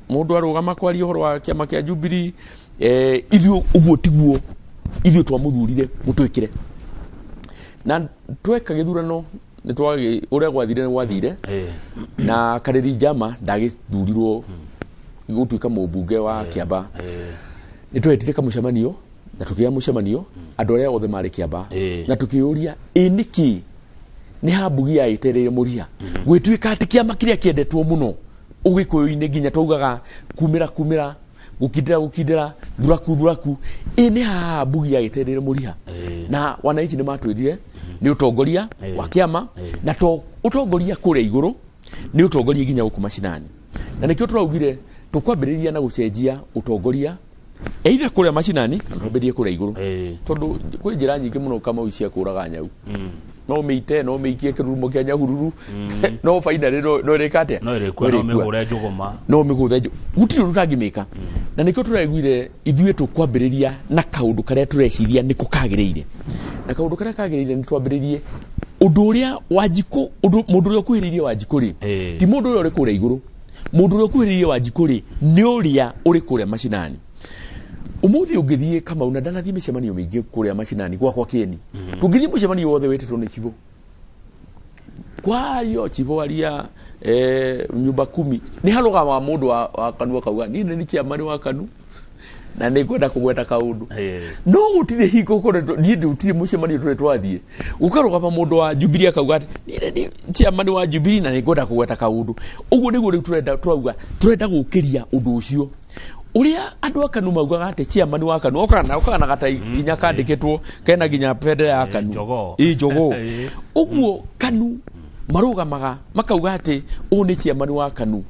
mũndũ arũgama kwaria ũhoro wa kĩama kĩa Jubilee, ithuĩ ũguo tiguo ithuĩ twamũthurire mũtwĩkĩre. Na tweka gĩthurano nĩ twagĩ ũrĩa gwathire nĩ gwathire, na Karĩri Njama ndagĩthurirwo gũtuĩka mũmbunge wa Kiambaa. Nĩ twetire kamũcemanio na tũkĩgĩa mũcemanio andũ arĩa othe marĩ Kiambaa, na tũkĩũria ĩ nĩkĩ nĩ hambugi ya ĩtereire mũriha gwĩtuĩka atĩ kĩama kĩrĩa kĩendetwo mũno ũgĩkũyũ-inĩ, nginya twaugaga kumĩra kumĩra, gũkindĩra gũkindĩra, thuraku thuraku, ĩ nĩ haha mbugi ya ĩtereire mũriha? Na wananchi nĩ matwĩrire nĩ ũtongoria wa kĩama, na to ũtongoria kũrĩa igũrũ, nĩ ũtongoria nginya gũkũ macinani. Na nĩkĩo tũraugire tũkwambĩrĩria na gũcenjia ũtongoria either kũrĩa macinani kana twambĩrĩrie kũrĩa igũrũ, tondũ kwĩ njĩra nyingĩ mũno, Kamau, cia kũraga nyau. No mĩite, no mĩikie kĩrurumo kĩa Nyahururu, no finally no ĩrĩka atĩa? No ĩrĩkua, no mĩhũre njũgũma. No mĩgũthe gũtirĩ ũndũ ũtangĩmĩka. Na nĩkĩo tũraiguire ithuĩ tũkwambĩrĩria na kaũndũ karĩa tũreciria nĩko kagĩrĩire, na kaũndũ karĩa kagĩrĩire nĩ twambĩrĩrie ũndũ ũrĩa Wanjikũ, ũndũ mũndũ ũrĩa ũkuhĩrĩirie Wanjikũ rĩ, ti mũndũ ũrĩa ũrĩ kũrĩa igũrũ. Mũndũ ũrĩa ũkuhĩrĩirie Wanjikũ rĩ, nĩ ũrĩa ũrĩ kũrĩa macinani. Ũmũthĩ ũngĩthiĩ, Kamau, na ndanathiĩ mĩcemanio mĩingĩ kũrĩa macinani gwakwa Kĩeni, ndũngĩthiĩ mũcemanio wothe wĩtĩtwo nĩ cibũ kwario, cibũ aria nyumba kumi, nĩ harũgama mũndũ wa kanua kauga, niĩ nĩ chairman wa Kanu na nĩ ngwenda kũgweta kaũndũ. No gũtirĩ hingo ũkoretwo, niĩ gũtirĩ mũcemanio tũrĩ twathiĩ gũkarũgama mũndũ wa Jubilee akauga atĩ niĩ nĩ chairman wa Jubilee na nĩ ngwenda kũgweta kaũndũ. Ũguo nĩguo rĩu tũrenda, tũrauga tũrenda gũkĩria ũndũ ũcio ũrĩa andũ a Kanu maugaga atĩ chairman wa Kanu okaga na gata nginya kandĩkĩtwo kena nginya bendera ya Kanu. Jogoo. Ĩ, jogoo. Ũguo Kanu marũgamaga makauga atĩ ũyũ nĩ chairman wa Kanu.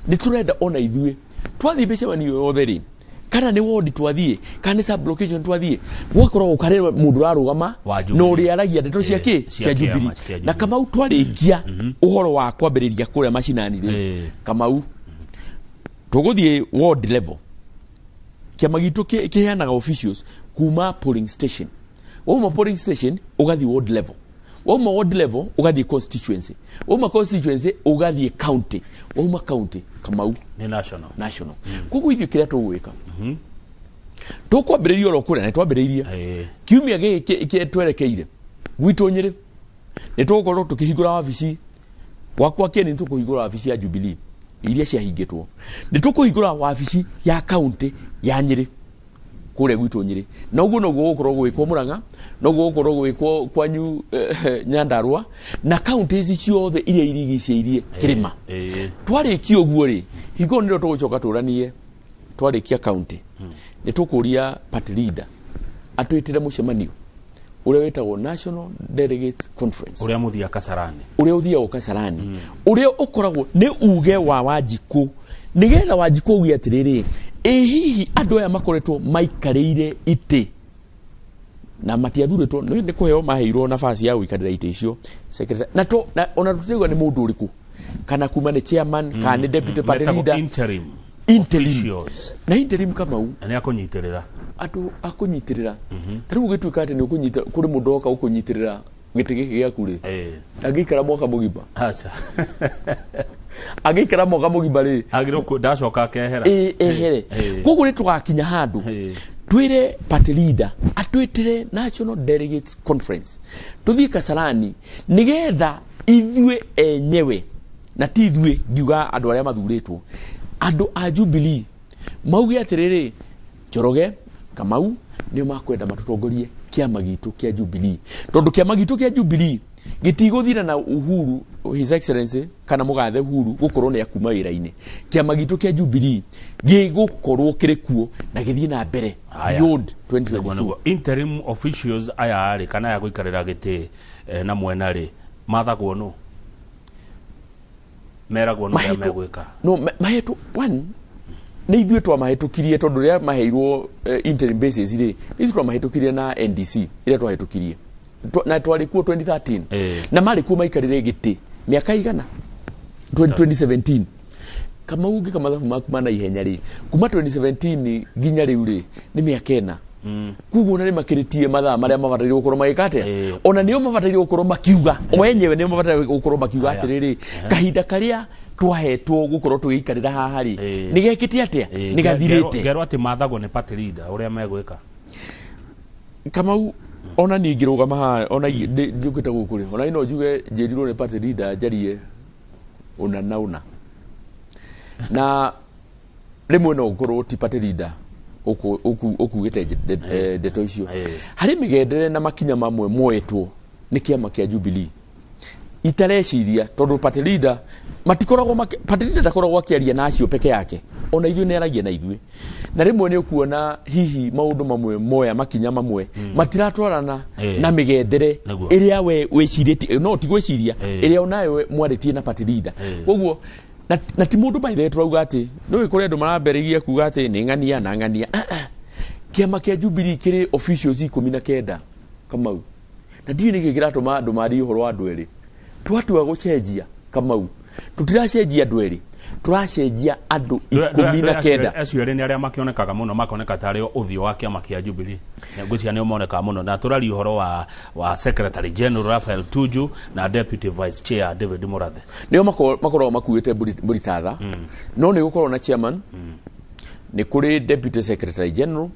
Nĩ tũrenda ona ithuĩ twathiĩ mĩcemanio yothe rĩ, kana nĩ wodi twathiĩ, kana nĩ sub location twathiĩ, gũgakorwo gũkarĩ mũndũ ũrarũgama Wa na Jubilee. ũrĩa aragia ndeto cia kĩ cia cia kĩama, Jubilee. cia Na Jubilee. Kamau, twarĩkia ũhoro wa kwambĩrĩria kũrĩa macinani rĩ, Kamau, tũgũthiĩ ward level. Kĩama gitũ kĩheanaga officials kuma polling station. Wauma polling station ũgathiĩ ward level, wauma ward level ũgathiĩ constituency, wauma constituency ũgathiĩ county, wauma county, Kamau, nĩ national. National. Koguo ithuĩ kĩrĩa tũgwĩka, tũkwambĩrĩria oro kũrĩa na twambĩrĩirie kiumia gĩkĩ twerekeire gwitũ Nyĩrĩ, nĩ tũgũkorwo tũkĩhingũra wabici gwakwa Kĩeni. Nĩ tũkũhingũra wabici ya Jubilee iria ciahingĩtwo, nĩ tũkũhingũra wabici ya kaunti ya Nyĩrĩ kũrĩa gwitũ Nyĩrĩ, na ũguo noguo gũkorwo gwĩkwo Mũrang'a, noguo gũkorwo gwĩkwo kwanyu Nyandarua na kaunti ici ciothe iria irigicĩirie kĩrĩma. Twarĩkia ũguo rĩ, hingo ĩyo nĩrĩo tũgũcoka tũranie. Twarĩkia kaunti, nĩ tũkũria party leader atwĩtĩre mũcemanio ũrĩa wĩtagwo National Delegates Conference, ũrĩa mũthia Kasarani. Ũrĩa ũthiagwo Kasarani, ũrĩa ũkoragwo nĩ uge wa Wanjikũ, nĩgetha Wanjikũ auge atĩrĩrĩ, ĩ hihi andũ aya makoretwo maikarĩire itĩ na matiathurĩtwo, nĩ kũheo maheirwo nafasi ya gũikarĩra itĩ icio secretary, na to na ona tũtirauga nĩ mũndũ ũrĩkũ, kana kuma nĩ chairman kana nĩ deputy party Metagwo leader. Interim Interim. officials. Na interim, Kamau, Na nĩ akũnyitĩrĩra. Andũ akũnyitĩrĩra, ta rĩu ũgĩtuĩka atĩ nĩ ũkũnyita kũrĩ mũndũ oka ũkũnyitĩrĩra gĩtĩ gĩkĩ gĩaku rĩ, angĩikara mwaka mũgima, Aca. Angĩikara mwaka mũgima rĩ, agĩrĩirwo ndacoka akehera. Ĩ, ehere. Koguo nĩ tũgakinya handũ twĩre party leader atwĩtĩre National Delegates Conference, tũthiĩ Kasarani, nĩgetha ithuĩ enyewe, na ti ithuĩ ngiuga andũ arĩa mathurĩtwo, andũ a Jubilee mauge atĩrĩrĩ, Njoroge, Kamau nĩo makwenda matũtongorie kĩama gitũ kĩa Jubilee, tondũ kĩama gitũ kĩa Jubilee Gĩtigũthira na Uhuru, His Excellency kana mũgathe Uhuru gũkorwo nĩ akuma wĩra-inĩ. Kĩama gitũ kĩa Jubilee gĩgũkorwo kĩrĩ kuo na gĩthiĩ na mbere Haya. beyond Nĩguo, 2022. Nĩguo. Interim officials aya rĩ, kana aya gũikarĩra gĩtĩ na mwena rĩ, mathagwo nũ, meragwo nũ ũrĩa megwĩka? No mahetwo one nĩ ithuĩ twamahĩtũkirie, tondũ rĩrĩa maheirwo interim basis rĩ, nĩ ithuĩ twamahĩtũkirie na NDC ĩrĩa twahĩtũkirie na twarĩ kuo 2013. Na marĩ kuo maikarĩre gĩtĩ mĩaka igana 2017. Kamau, ngĩka mathabu maku ma naihenya rĩ, kuma 2017 nginya rĩu rĩ, nĩ mĩaka 4. Koguo ona nĩ makĩrĩtie mathaa marĩa mabataire gũkorwo magĩka atĩa. Ona nĩo mabataire gũkorwo makiuga, o enyewe nĩo mabataire gũkorwo makiuga Aya. atĩrĩrĩ, kahinda karĩa twahetwo gũkorwo tũgĩikarĩra haha rĩ, nĩ gekĩte atĩa, nĩ gathirĩte. Ngerwo atĩ mathagwo nĩ party leader ũrĩa megwĩka. Kamau, ona niĩ ngĩrũgama haha, ona njũkĩte gũkũ rĩ, ona niĩ no njuge njĩrirwo nĩ party leader njarie ũna na ũna, na rĩmwe no ũkorwo ti party leader ũkugĩte ndeto icio. Harĩ mĩgendere na makinya mamwe moetwo nĩ kĩama kĩa Jubilee itareciria, tondũ party leader matikoragwo party leader ndakoragwo akĩaria na acio peke yake, ona ithuĩ nĩ aragia na ithuĩ, na rĩmwe nĩ ũkuona hihi maũndũ mamwe moya, makinya mamwe matiratwarana na mĩgendere ĩrĩa we wĩcirĩtie, no ti gwĩciria, ĩrĩa onayo mwarĩtie na party leader. Koguo na ti mũndũ, by the way, tũrauga atĩ nĩ kũrĩ andũ marambĩrĩria kuga atĩ nĩ ng'ania na ng'ania. Ah, ah. Kĩama kĩa Jubilee kĩrĩ officials 19, Kamau, na ndiũĩ nĩkĩ kĩratũma andũ marie ũhoro wa andũ erĩ. Twatua gũcenjia, Kamau, tũtiracenjia andũ erĩ, tũracenjia andũ 19. Acio erĩ nĩ arĩa makĩonekaga mũno, makoneka tarĩ o ũthiũ wa kĩama kĩa Jubilee. Ngwĩciria nĩo monekaga mũno, na tũraria ũhoro wa Secretary General Raphael Tuju na Deputy Vice Chair David Murathe. Nĩo makoragwo makuĩte mbũri tatha, no nĩ gũkorwo na chairman, nĩ kũrĩ deputy secretary general,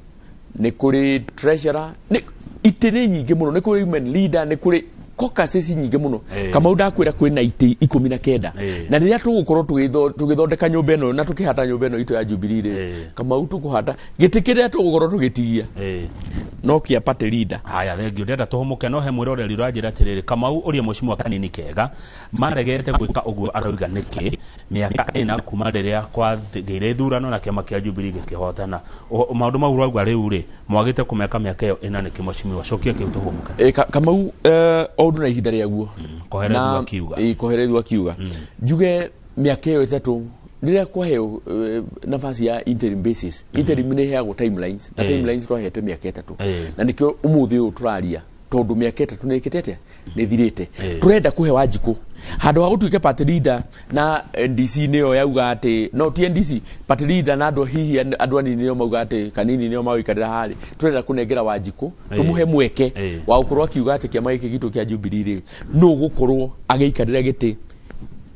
nĩ kũrĩ treasurer, nĩ itĩ nĩ nyingĩ mũno, nĩ kũrĩ women leader, nĩ kũrĩ caucuses nyingĩ mũno. Kamau, ndakwĩra kwĩna itĩ 19. Na rĩrĩa tũgũkorwo tũgĩthondeka nyũmba ĩno na tũkĩhata nyũmba ĩno itũ ya Jubilee rĩ, Kamau, tũkũhata gĩtĩ kĩrĩa tũgũkorwo tũgĩtigia no kĩa party leader. Haya, thengio. Ndĩrenda tũhũmũke, no he mwĩroreri ũranjĩra atĩrĩrĩ, Kamau, ũria mheshimiwa Kanini Kega maregete gwĩka ũguo arauga nĩkĩ mĩaka 4 kuma rĩrĩa kwagĩire ithurano na kĩama kĩa Jubilee gĩkĩhotana. Maũndũ mau ũrauga rĩu rĩ, mwagĩte kũmeka mĩaka ĩyo 4 nĩkĩ, mheshimiwa? Cokia kĩu tũhũmũke. Kamau, o ũndũ na ihinda rĩaguo. Koherethu akiuga. Koherethu akiuga njuge mĩaka ĩyo 3 rĩrĩa kwaheo nafasi ya interim basis, interim nĩ ĩheagwo timelines na timelines twahetwe mĩaka 3. Na nĩkĩo ũmũthĩ ũyũ tũraria, tondũ mĩaka 3 nĩ ĩkĩte atĩa, nĩ ĩthirĩte. Tũrenda kũhe Wanjikũ handũ ha gũtuĩke party leader na NDC nĩyo yauga atĩ no ti NDC party leader na andũ hihi andũ anini nĩo mauga atĩ Kanini nĩo magũikarĩra harĩ. Tũrenda kũnengera Wanjikũ, tũmũhe mweke wa gũkorwo akiuga atĩ kĩama gĩkĩ gitũ kĩa Jubilee rĩ, nũ gũkorwo agĩikarĩra gĩtĩ,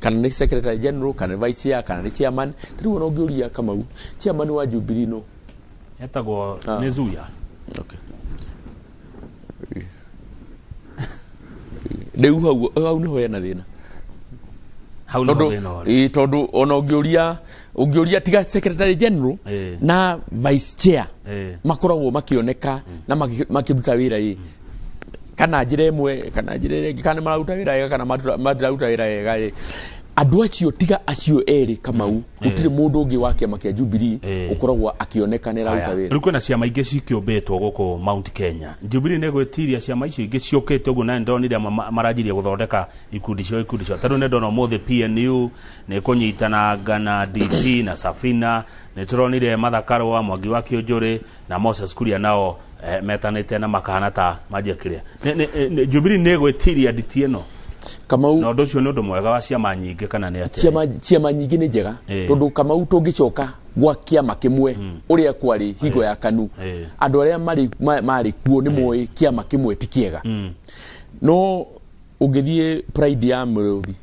kana nĩ secretary general, kana nĩ vice chair, kana nĩ chairman. Ta rĩu ona ũngĩũria Kamau, chairman wa Jubilee no Etagwo nĩ Zuya. Okay. Rĩu hau nĩho hena thĩna. Hau nĩho tondũ thĩna ũrĩ. Ĩĩ, tondũ ona ũngĩũria tiga secretary general na vice chair makoragwo makĩoneka na makĩruta wĩra ĩ kana njĩra ĩmwe kana njĩra ĩrĩa ĩngĩ, kana mararuta wĩra wega kana matiraruta wĩra wega ĩ, andũ acio, tiga acio erĩ, Kamau, gũtirĩ mũndũ ũngĩ wa kĩama kĩa Jubilee ũkoragwo akĩoneka nĩ araruta wĩra. Rĩu kwĩna ciama ingĩ cikĩũmbĩtwo gũkũ Mount Kenya. Jubilee nĩ gwĩtiria ciama icio ingĩ ciũkĩte ũguo, na nĩndonire amwe maranjirie gũthondeka ikundi ciao. Tarĩu nĩ ndona ũmũthĩ PNU nĩ kũnyitananga na DP na Safina. Nĩ tũronire Martha Karũa, Mwangi wa Kĩũnjũrĩ na Moses Kuria nao metanĩte na makahana ta manjia kĩrĩa. Jubilee nĩ gwĩtiria nditi ĩno Kamau, na ũndũ ũcio nĩ ũndũ mwega wa ciama nyingĩ kana nĩ atĩa? Ciama nyingĩ nĩ njega, tondũ Kamau, tũngĩcoka gwa kĩama kĩmwe ũrĩa kwarĩ hingo ya KANU, andũ arĩa marĩ kuo nĩ moĩ kĩama kĩmwe ti kĩega. No ũngĩthiĩ pride ya mĩrũthi,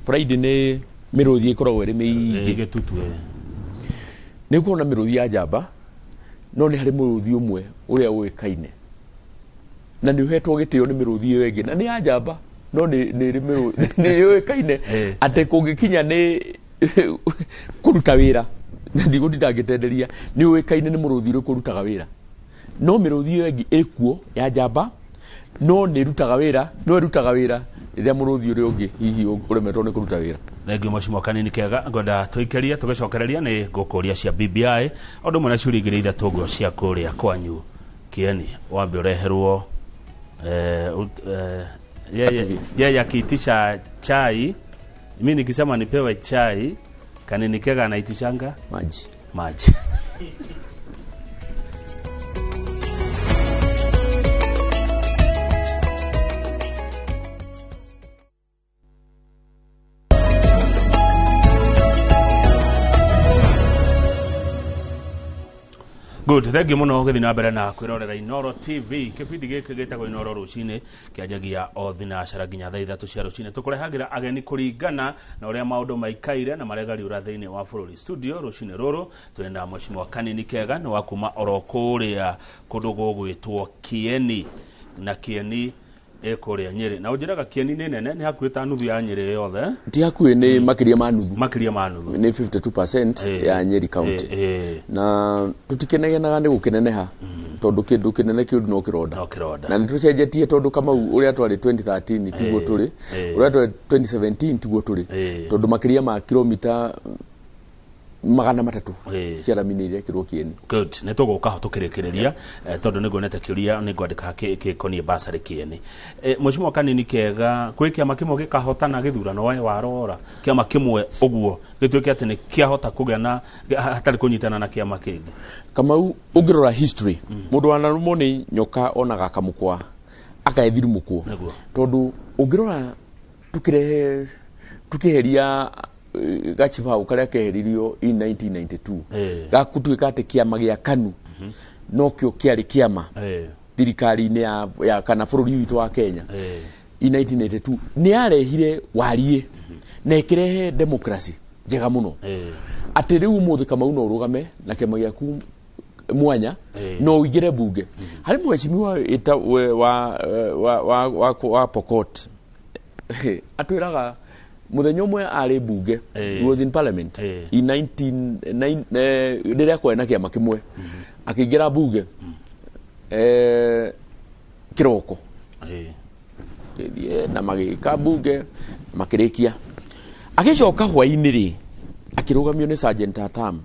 pride nĩ mĩrũthi ĩkoragwo ĩrĩ mĩingĩ. Gĩtutu. Nĩ gũkorwo na mĩrũthi ya njamba, no nĩ harĩ mũrũthi ũmwe ũrĩa ũĩkaine na nĩ ũhetwo gĩtĩo nĩ mĩrũthi ĩyo ĩngĩ, na nĩ ya njamba, no nĩ ĩrĩ nĩ yũĩkaine atĩ kũngĩkinya nĩ kũruta wĩra, na ndigũtinda ngĩtenderia, nĩ ũĩkaine nĩ mũrũthi ũrĩkũ ũrutaga wĩra. No mĩrũthi ĩyo ĩngĩ ĩkuo ya njamba, No nĩ ĩrutaga wĩra, no ĩrutaga wĩra rĩrĩa mũrũthi ũrĩa ũngĩ hihi ũremetwo nĩ kũruta wĩra. Thengiũ mheshimiwa Kanini Kega, ngwenda tũikĩrie tũgĩcokereria nĩ ngũkũria cia BBI ũndũ ũmwe na ciũria igĩrĩ ithatũ ũguo cia kũrĩa kwanyu Kieni. Wambe ũreherwo yeye akiitisha chai, mimi nikisema nipewe chai, Kanini Kega anaitishanga maji. Maji. Good, thank you muno gũthiĩ na mbere na kwĩrorera Inooro TV. Kĩbindi gĩkĩ gĩtagwo Inooro rũcinĩ, kĩanjagia o thinacara nginya thaa 3 cia rũcinĩ. Tũkũrehagĩra ageni kũringana na ũrĩa maũndũ maikaire na maregariũra thĩinĩ wa bũrũri. Studio rũcinĩ rũrũ twĩna mheshimiwa Kanini Kega, nĩ wa kuma oro kũrĩa kũndũ gũgwĩtwo Kieni, na Kieni ĩkũrĩa Nyĩrĩ. Na ũnjĩraga Kieni nĩ nene, nĩ hakuhĩ ta nuthu ya Nyĩrĩ yothe. Ti hakuhĩ, nĩ makĩria ma nuthu. Makĩria ma nuthu. Nĩ 52% ya Nyeri County. Na tũtikenegenaga nĩ gũkĩneneha, tondũ kĩndũ kĩnene kĩũndũ no kĩronda. No kĩronda. Na nĩ tũcenjetie tondũ Kamau ũrĩa twarĩ 2013 tiguo tũrĩ, ũrĩa twarĩ 2017 tiguo tũrĩ, tondũ makĩria ma kilomita 300 cia rami nĩ irekĩrwo Kieni. Good, nĩ tũgũka ho tũkĩrĩkĩrĩria, tondũ nĩ nguonete kĩũria nĩ ngwandĩka gĩkoniĩ bursary Kieni. Mheshimiwa Kanini Kega, kwĩ kĩama kĩmwe gĩkahotana gĩthurano we warora, kĩama kĩmwe ũguo gĩtuĩke atĩ nĩ kĩahota kũgĩa na hatarĩ kũnyitana na kĩama kĩngĩ. Kamau, ũngĩrora history, mũndũ wanarũmwo nĩ nyoka onaga kamũkwa akaethirumũkwo. Tondũ ũngĩrora tukĩheria gachibao karĩa keheririo in 1992, gakutuĩka atĩ kĩama gĩa KANU nokĩo kĩarĩ kĩama thirikari-inĩ ya kana bũrũri witũ wa Kenya in 1992, nĩ yarehire wariĩ na ĩkĩrehe democracy njega mũno. Atĩ rĩu ũmũthĩ Kamau no ũrũgame na kĩama gĩaku mwanya no ũingĩre bunge. Harĩ mheshimiwa wa Pokot atwĩraga mũthenya ũmwe arĩ bunge, he was in parliament in 19 rĩrĩa kwarĩ na kĩama kĩmwe, akĩingĩra bunge kĩroko, gĩthiĩ na magĩka bunge makĩrĩkia, agĩcoka hwaĩ-inĩ rĩ akĩrũgamio nĩ Sergeant Atam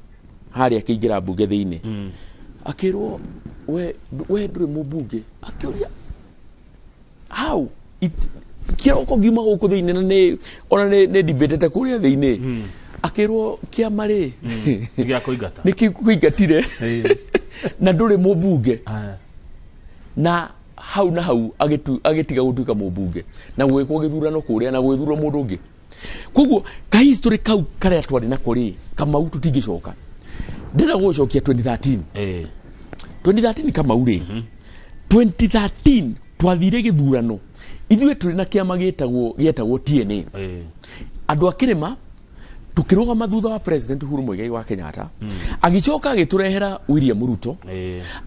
harĩa akĩingĩra bunge thĩinĩ, akĩrwo we ndũrĩ mũmbunge, akĩũria how kĩroko ngiuma gũkũ thĩinĩ na nĩ ona nĩ debatete kũrĩa thĩinĩ, akĩrwo kĩama rĩ nĩ gĩa kũingata, nĩ kĩkũingatire na ndũrĩ mũmbunge, na hau na hau agĩtiga gũtuĩka mũmbunge na gwĩkwo gĩthurano kũrĩa na gwĩthurwo mũndũ ũngĩ. Koguo ka history kau karĩa twarĩ nako rĩ Kamau tũtingĩcoka. Ndĩrenda gũgũcokia 2013. 2013 Kamau rĩ, 2013 twathire gĩthurano ithuĩ tũrĩ na kĩama gĩetagwo TNA. Andũ a kĩrĩma tukirugama thutha wa President Uhuru Muigai wa Kenyatta, agicoka agĩtũrehera William Ruto,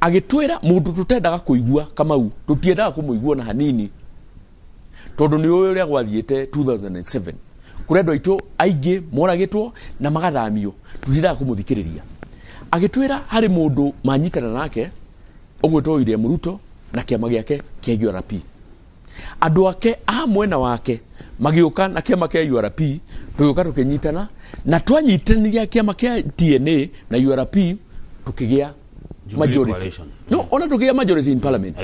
agĩtwĩra mũndũ tũtendaga kũigua Kamau, tũtiendaga kũmũigua na hanini, tondũ nĩ ũĩ ũrĩa gwathiĩte 2007 kũrĩa andũ aitũ aingĩ moragĩtwo na magathamio, tũtiendaga kũmũthikĩrĩria. Agĩtwĩra harĩ mũndũ manyitana nake ũgwĩtwo William Ruto na kĩama gĩake kĩa URP. Andũ ake a mwena wake magĩũka na kĩama kĩa URP, tũgĩũka tũkĩnyitana na twanyitaniria kĩama kĩa TNA na URP tũkĩgĩa majority. No, ona tũkĩgĩa majority in parliament.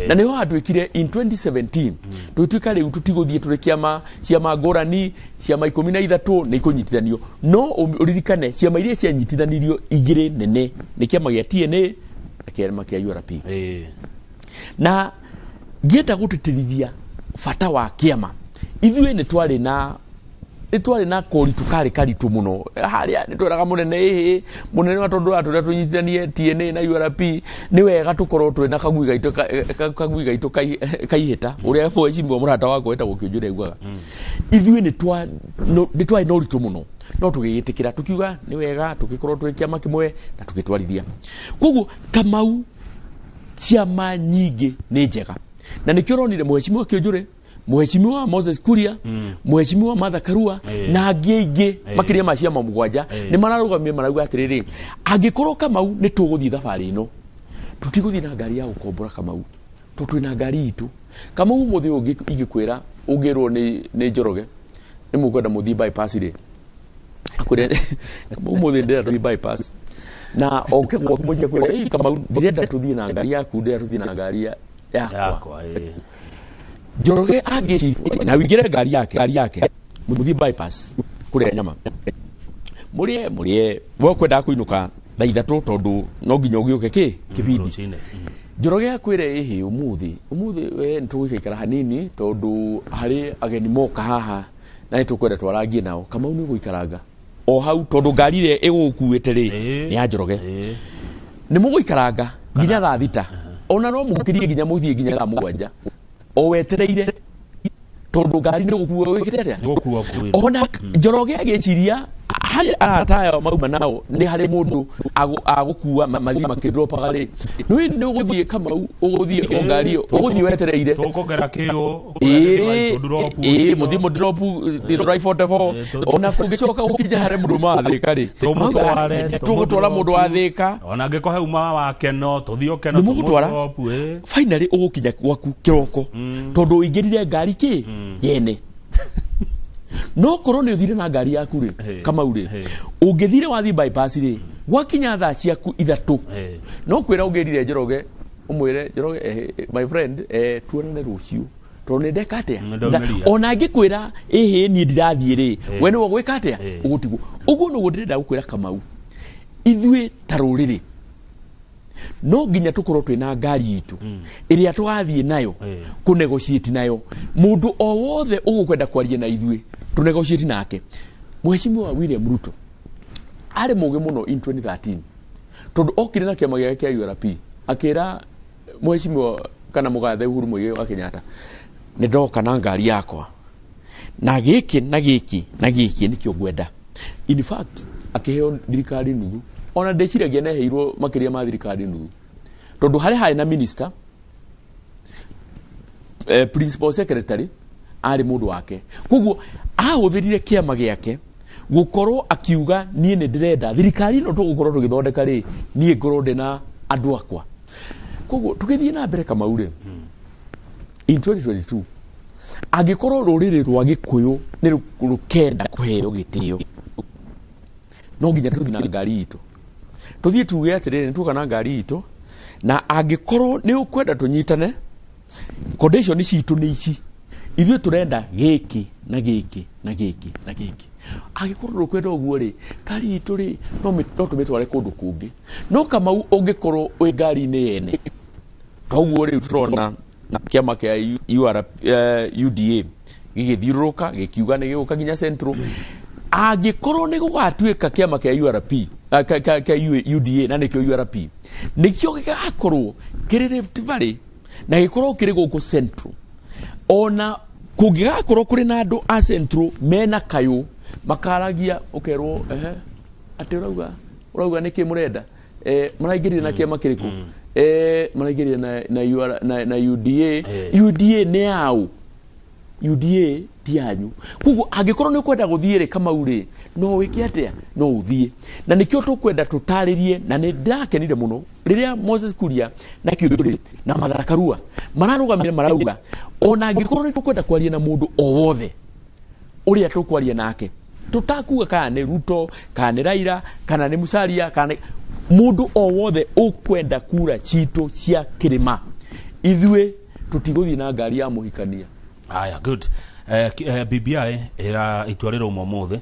Na nĩho hatuĩkire in 2017 tũgĩtuĩka rĩu tũtigũthiĩ tũrĩ kĩama ciama ngũrani, ciama 13 nĩ ikũnyitithanio. No ũririkane ciama iria cianyitithanirio igĩrĩ nene nĩ kĩama gĩa TNA na kĩama kĩa URP. Na ngĩenda gũtĩtĩrithia bata wa kĩama, ithuĩ nĩ twarĩ na kũritũ karĩ karitũ mũno harĩa nĩ tweraga mũnene ĩhĩ mũnene wa tondũ atũrĩa tũnyitithanie TNA na URP nĩ wega tũkorwo twĩ na kagui gaitũ kaihĩta ũrĩa mheshimiwa mũrata wakwa wetagwo Kĩũnjũra augaga. Ithuĩ nĩ twarĩ na ũritũ mũno no tũgĩgĩtĩkĩra tũkiuga nĩ wega tũgĩkorwo twĩ kĩama kĩmwe na tũgĩtwarithia. Koguo Kamau ciama nyingĩ nĩ njega na nĩkĩo ũronire mheshimiwa Kĩũnjũre, mheshimiwa Moses Kuria, mheshimiwa Martha Karua na angĩ aingĩ makĩria ma ciama 7 nĩ mararũgamire marauga atĩrĩrĩ, angĩkorwo Kamau nĩ tũgũthiĩ thabarĩ ĩno, tũtigũthiĩ na ngari ya gũkombora Kamau, To twina ngari itu. Kama umuthi ũngĩkwĩra ũngĩrwo nĩ Njoroge nĩ mũkwenda mũthiĩ bypass rĩ. Akwĩre kama umuthi ndĩrenda tũthiĩ bypass. Na oke gwaku mũciĩ akwĩre ĩ kama ndĩrenda tũthiĩ na ngari yaku, ndĩrenda tũthiĩ na ngari yakwa. Njoroge angĩciria na wĩingĩre ngari yake mũthiĩ bypass kũrĩa nyama. Mũrĩe we kwendaga kũinũka thaa 3 tondũ no nginya ũgĩũke kĩ kĩbindi. Njoroge akwĩre ĩhĩ ũmũthĩ we nĩtũgũikara hanini tondũ harĩ ageni moka haha na nĩtũkwenda twarangie nao. Kamau nĩ ũgũikaranga o hau tondũ ngari ĩrĩa ĩgũgũkuĩte rĩ nĩ ya Njoroge. Nĩ mũgũikaranga nginya thaa 6 ona no mũkĩrie nginya mũthiĩ nginya thaa 7 o wetereire tondũ ngari nĩ gũkuo wĩkĩte atĩa? Ona Njoroge agĩciria harĩ arata aya mauma nao nĩ harĩ mũndũ agũkua mathiĩ makĩdropaga rĩ nĩ ũgũthiĩ Kamau ũgũthiĩ o ngari ĩyo ũgũthiĩ wetereire tũkũgera kĩo ĩĩ mũthiĩ mũdropu Githurai 44 ona kũngĩcoka gũkinya harĩ mũndũ wa Thĩka rĩ tũgũtwara mũndũ wa Thĩka ona angĩkorwo he uma wa Keno tũthiĩ o Keno nĩ mũgũtwara finally ũgũkinya gwaku kĩroko tondũ ũingĩrire ngari kĩ yene. No korwo nĩ ũthire na ngari yaku rĩ Kamau rĩ ũngĩthire wathiĩ bypass rĩ gwakinya thaa ciaku 3 no kwĩra ũngĩrire Njoroge ũmwĩre Njoroge my friend tuonane rũciũ tondũ nĩ ndeka atĩa ona angĩkwĩra ĩhĩ niĩ ndirathiĩ rĩ we nĩwe ũgwĩka atĩa ũgũtigwo. Ũguo nĩguo ndĩrenda gũkwĩra Kamau ithuĩ ta rũrĩrĩ no nginya tukorwo twina ngari itu iria twathie nayo ku negotiate nayo mundu o wothe ugukwenda kwaria na ithuĩ tu negotiate nake. Mheshimiwa William Ruto ari mugi muno in 2013 tondu okire na kiama gĩake kĩa URP akira mheshimiwa kana mugathe Uhuru Muigai wa Kenyatta nĩ ndoka na ngari yakwa na gĩkĩ na gĩkĩ na gĩkĩ nĩkĩo ngwenda. In fact akĩheo thirikari nuthu ona ndĩciragia neheirwo makĩria ma thirikari nuthu tondu harĩ harĩ na minister principal secretary arĩ mũndũ wake koguo ahũthĩrire kĩama gĩake gũkorwo akiuga niĩ nĩ ndĩrenda thirikari ĩno tũgũkorwo tũgĩthondeka rĩ niĩ ngorwo ndĩ na andũ akwa. Koguo tũgĩthiĩ na mbere Kamau rĩ in 2022 angĩkorwo rũrĩrĩ rwa Gĩkũyũ nĩ rũkenda kũheo gĩtĩo no nginya tũthiĩ na ngari itũ tũthiĩ tuge atĩrĩrĩ nĩ tuoka na ngari itũ na angĩkorwo nĩ ũkwenda tũnyitane condition citũ nĩ ici ithuĩ tũrenda gĩkĩ na gĩkĩ na gĩkĩ na gĩkĩ angĩkorwo ndũkwenda ũguo rĩ ngari itũ rĩ no tũmĩtware kũndũ kũngĩ. No Kamau ũngĩkorwo wĩ ngari-inĩ yene koguo rĩu tũrona kĩama kĩa UDA gĩgĩthiũrũrũka gĩkiuga nĩ gĩgũka nginya Central. Angĩkorwo nĩ gũgatuĩka kĩama kĩa URP kĩa UDA na nĩkĩo URP nĩkĩo gĩgakorwo kĩrĩ Rift Valley na gĩkorwo kĩrĩ gũkũ Central ona kũngĩgakorwo kũrĩ na andũ a Central mena kayũ makaragia ũkerwo ehe atĩ ũrauga nĩkĩ mũrenda maraingĩrire na kĩama kĩrĩkũ maraingĩrire na UDA. UDA nĩ yaũ? UDA ti yanyu. Koguo angĩkorwo nĩ ũkwenda gũthiĩ rĩ Kamau rĩ no wĩke atĩa no ũthiĩ na nĩkĩo tũkwenda tũtarĩrie na nĩ ndĩrakenire mũno rĩrĩa Moses Kuria na Kiũndũ na Martha Karua mararũgamire marauga ona angĩkorwo nĩ tũkwenda kwaria na mũndũ o wothe ũrĩa tũkwaria nake tũtakuga kana nĩ Ruto kana nĩ Raila kana nĩ Musalia kana mũndũ o wothe ũkwenda kura citũ cia kĩrĩma ithuĩ tũtigũthiĩ na ngari ya mũhikania. Aya, good. BBI ira itua rĩrauma ũmũthĩ